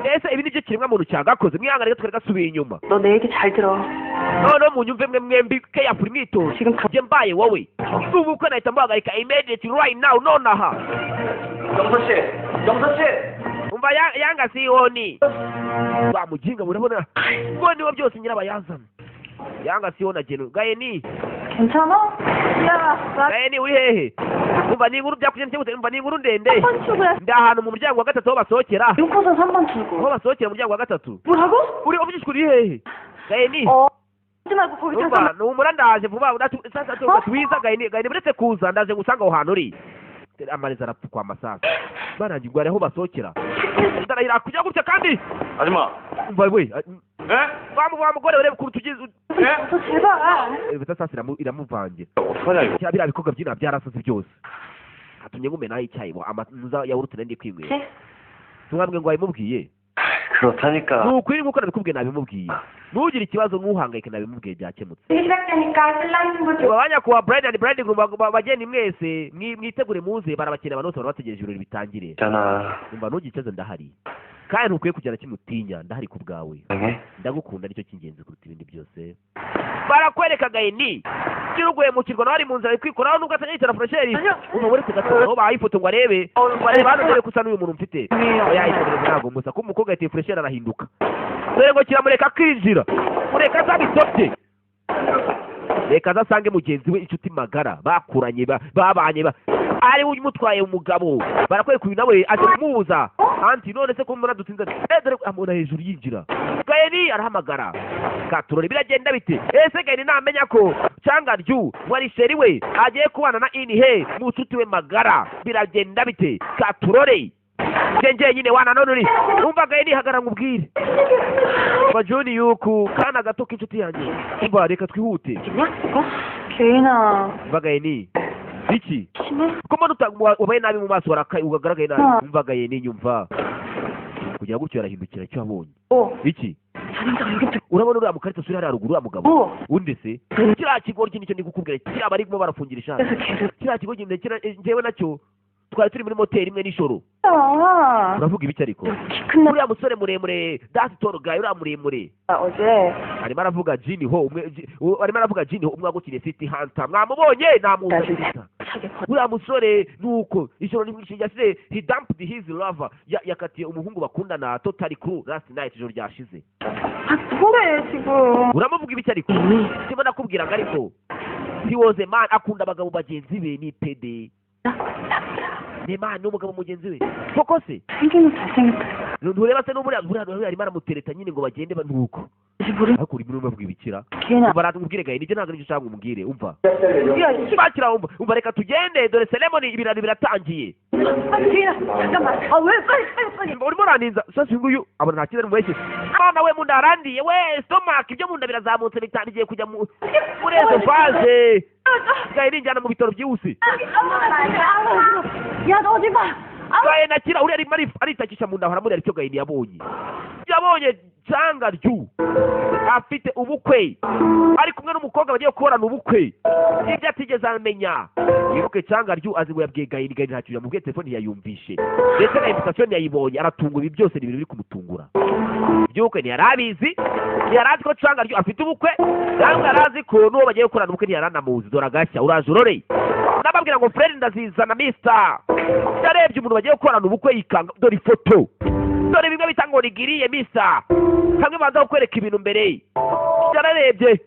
Ese ibi nibyo kiremwamuntu cyagakoze? Mwihangane reka twari gasubiye inyuma. 너 내 얘기 잘 들어. Noneho munyumve mwe mwembi keyafura imyitozo. 지금 가 Njye mbaye wowe ubukwe nahita muhagarika immediately right now nonaha. 영서 씨, 영서 씨. Umva yanga siyoni wa mujinga murabona ngo niwe byose nyirabayazana. Yanga siyoni agena Gaheni. 괜찮아? 야, 나 Gaheni uri hehe? Umva ni inkuru byakugenze gute? Umva ni inkuru ndende. 3번 출구야. Ndi ahantu mu muryango wa gatatu aho basohokera. 6호선 3번 출구. Aho basohokera mu muryango wa gatatu. 뭐라고? Uri uvugisha uri hehe? Gaheni. 하지 말고 거기 Umva 잠깐만. numura ndaje vuba sasa twiza Gaheni. Gaheni buretse kuza ndaje gusanga aho hantu uri. Amariza arapfukwa amasasu. Barangirwa aho basohokera. Ndarahira kujya gutya kandi. 아줌마. Umva we. 예? Wa mugore urebe ukuntu tugize. 저 제발. Sasa iramuvangira. 어떡하냐 이거. Biriya bikorwa by'inaha byarasaze byose. Atumye ngumenaho icyayi amanuza yawurute nari ndi kwinywera. Tumwambwe ngo wabimubwiye. 그렇다니까. Ni ukuri nk'uko nabikubwiye nabimubwiye. Ntugire ikibazo ntuhangayike nabimubwiye byakemutse. 시작되니까 신랑 신부 Ubu abanyakuba bride and bridegroom bageni mwese mwitegure muze barabakeneye abantu bose barabategereje ibirori bitangire. 있잖아. Umva ntugire ikibazo ndahari. Kandi ntukwiye kugira na kimwe utinya ndahari ku bwawe. Ndagukunda nicyo cy'ingenzi kuruta ibindi byose. Barakwereka Gahini kiruguhemukirwa nawe ari mu nzira ari kwikoraho nubwo atajya yicara furesheri. Umva uretse gato aho bahaye ifoto ngo arebe hano dore ko usa n'uyu muntu mfite. Oya ifoto ntabwo musa ko umukobwa yateye furesheri arahinduka. Dore ngo kiramureka akinjira. Mureka azabitobye. Reka azasange mugenzi we inshuti magara bakuranye babanye ari we umutwaye umugabo. Barakwereka uyu nawe aje kumubuza. Anti none se ko mbona dutinze? Dore amubona hejuru yinjira. Gahini arahamagara. Katurore biragenda bite? Ese Gahini namenya ko cyangwa ryu wari sheri we agiye kubana na Inihe mucuti we magara biragenda bite? Katurore njye nyine wana none uri. Umva Gahini hagara ngubwire. Bajoni yuku kana gato k'inshuti yanjye. Umva reka twihute. 개인아. Umva Gahini. Iki? Ko mbona wabaye nabi mu maso warakaye ugagaragaye nabi. Umva Gahini nyumva. Kugira gutyo yarahindukira icyo abonye. Iki? Urabona uriya mukarita usuri hariya ruguru uriya mugabo. Undi se? Kiriya kigoryi nicyo ndi kukubwira. Kiriya barimo barafungira ishati. Kiriya kigoryi njyewe nacyo twari turi muri moteri imwe nijoro. Uravuga ibiki ariko? Uriya musore muremure that's tall guy uriya muremure. Arimo aravuga Jini ho umwe arimo aravuga Jini ho umwe wagukiriye City Hunter. Mwamubonye namuzi. Uriya musore nuko ijoro ryashize he dumped his lover yakatiye umuhungu bakundana totally crew last night ijoro ryashize. 뭐래 지금. Uramuvuga ibiki ariko? Ndimo nakubwira ngo ariko he was a man akunda abagabo bagenzi be ni PD. Ni man n'umugabo mugenzi we. Koko se? 생기면 잘생겼다. Ntureba se n'uburiya buriya arimo aramutereta nyine ngo bagende nuko. Ariko urimo uravuga ibikira. Umva ratubwire Gahini ibyo ntabwo aribyo ushaka umubwire umva. Bakira umva umva reka tugende dore ceremony ibirori biratangiye. 개인아 잠깐만. 아 왜 빨리 빨리 빨리. Urimo uraninza sasa nguyu abona nta kintu mubeshye. Mwana we munda arandiye we stomach ibyo munda birazamutse bitangiye kujya muri ezo phase. Gahini njyana mu bitaro byihuse. 야 너 어디 봐. Gahini akira uriya arimo aritakisha mu nda haramuri aricyo Gahini yabonye. Yabonye cyanga ryu afite ubukwe ari kumwe n'umukobwa bagiye gukorana ubukwe ibyo atigeze amenya. Wibuke cyanga ryu azi ngo yabwiye Gahini Gahini ntacyo yamubwiye telefone ntiyayumvishe ndetse na invitation ntiyayibonye aratungura. Ibi byose ni ibintu biri kumutungura. Iby'ubukwe ntiyari abizi, ntiyari azi ko cyanga ryu afite ubukwe cyangwa yari azi ko n'uwo bagiye gukorana ubukwe ntiyari anamuzi. Dore agashya uraje urore nababwira ngo Fred ndazizana mister. Yarebye umuntu bagiye gukorana ubukwe yikanga. Dore ifoto dore bimwe bita ngo rigiriye misa hamwe banza kukwereka ibintu mbere. Yararebye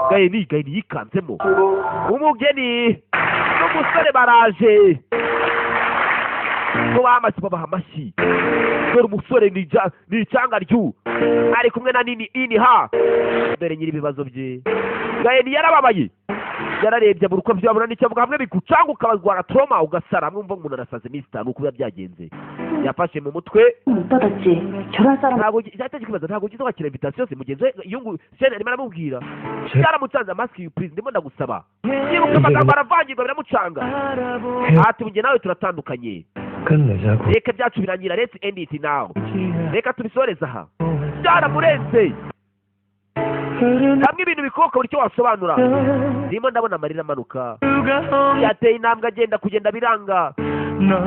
Gahini Gahini yikanzemo. Umugeni n'umusore baraje ngo bahamashyi babaha amashyi. Dore umusore ni icyanga ryu ari kumwe na nini ini ha dore nyiri ibibazo bye. Gahini yarababaye, yararebye abura uko byabura n'icyo avuga. Hamwe bigucanga ukabagwara trauma, ugasara hamwe umva umuntu arasaze iminsi 5 uko biba byagenze. Yafashe mu mutwe. 못 받았지. 결혼할 사람 Ntabwo cyateje kwibaza, ntabwo ugize wakira invitation se mugenzi we yungu sene arimo aramubwira. Byaramucanze. I'm asking you please, ndimo ndagusaba. Yibuka amagambo aravangirwa, biramucanga. Ati njye nawe turatandukanye. 끝내자고. Reka byacu birangira, let's end it now, reka tubisoreze aha. Byaramurenze. Hamwe ibintu bikoka buri cyo wasobanura. Ndimo ndabona amarira amanuka. Yateye intambwe, agenda, kugenda biranga.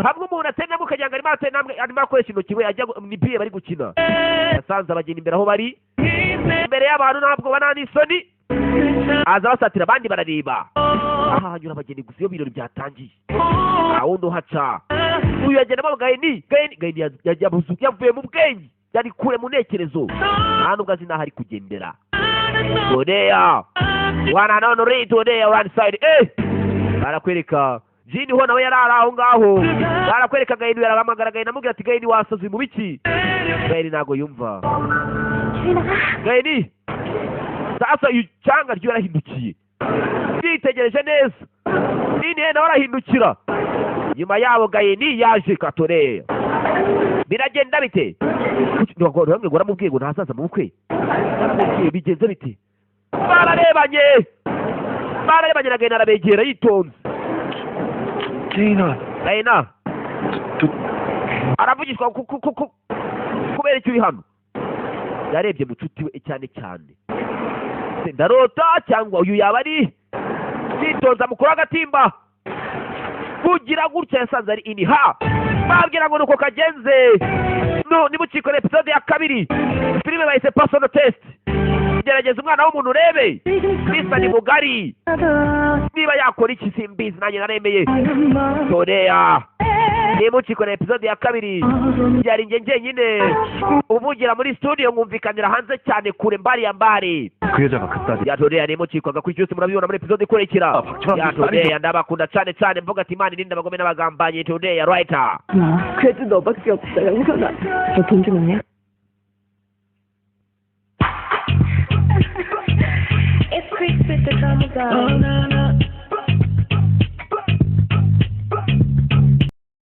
Hamwe umuntu ateye intambwe ukagira ngo arimo aratera intambwe, arimo akoresha intoki we ajya ni biye bari gukina. Yasanze abageni imbere aho bari imbere y'abantu, ntabwo bana n'isoni. Aza basatira, abandi barareba. Aha hanyura abageni gusa iyo birori byatangiye, nta wundi uhaca. Uyu yagenda Gahini, Gahini, Gahini yavuye mu bwenge, yari kure mu ntekerezo, nta nubwo azi n'aho ari kugendera. Todeya wana none uri todeya one side barakwereka Jini ho nawe yari ari aho ngaho. Barakwereka Gahini yarahamagara Gahini, amubwira ati: "Gahini, wasaze mu biki?" Gahini ntabwo yumva. Gahini sasa icanga ryo yarahindukiye, yitegereje neza Jini nawe arahindukira. Nyuma yabo Gahini yaje katore. Biragenda bite? Bamwe ngo aramubwiye ngo ntazaza mu bukwe. Aramubwiye, bigenze bite? Bararebanye, bararebanye na Gahini, arabegera yitonze. 개인아, Gahina aravugishwa kubera icyo uri hano. Yarebye mucuti we cyane cyane. Se ndarota cyangwa uyu yaba ari yitonze amukuru agatimba kugira gutya yasanze ari iniha. Babwira ngo nuko kagenze. No nimucikore episode ya kabiri. Filime bayise Personal Test, gerageza umwana w'umuntu urebe. Misa ni mugari niba yakora iki, simbizi, nanjye naremeye. Toreya nimucikore episode ya kabiri. Byari njye njyenyine uvugira muri studio, nkumvikanira hanze cyane kure, mbari ya mbari. 그 여자가 그 딸이 Ya toreya nimucikwaga ku cyose, murabibona muri episode ikurikira. Ah, 박철환 Ya toreya, ndabakunda cyane cyane. Mvuga ati Imana irinde abagome n'abagambanyi. Toreya writer. 그래도 너밖에 없어, 영선아. 너 돈 좀 있냐? It's Chris with the drama guy.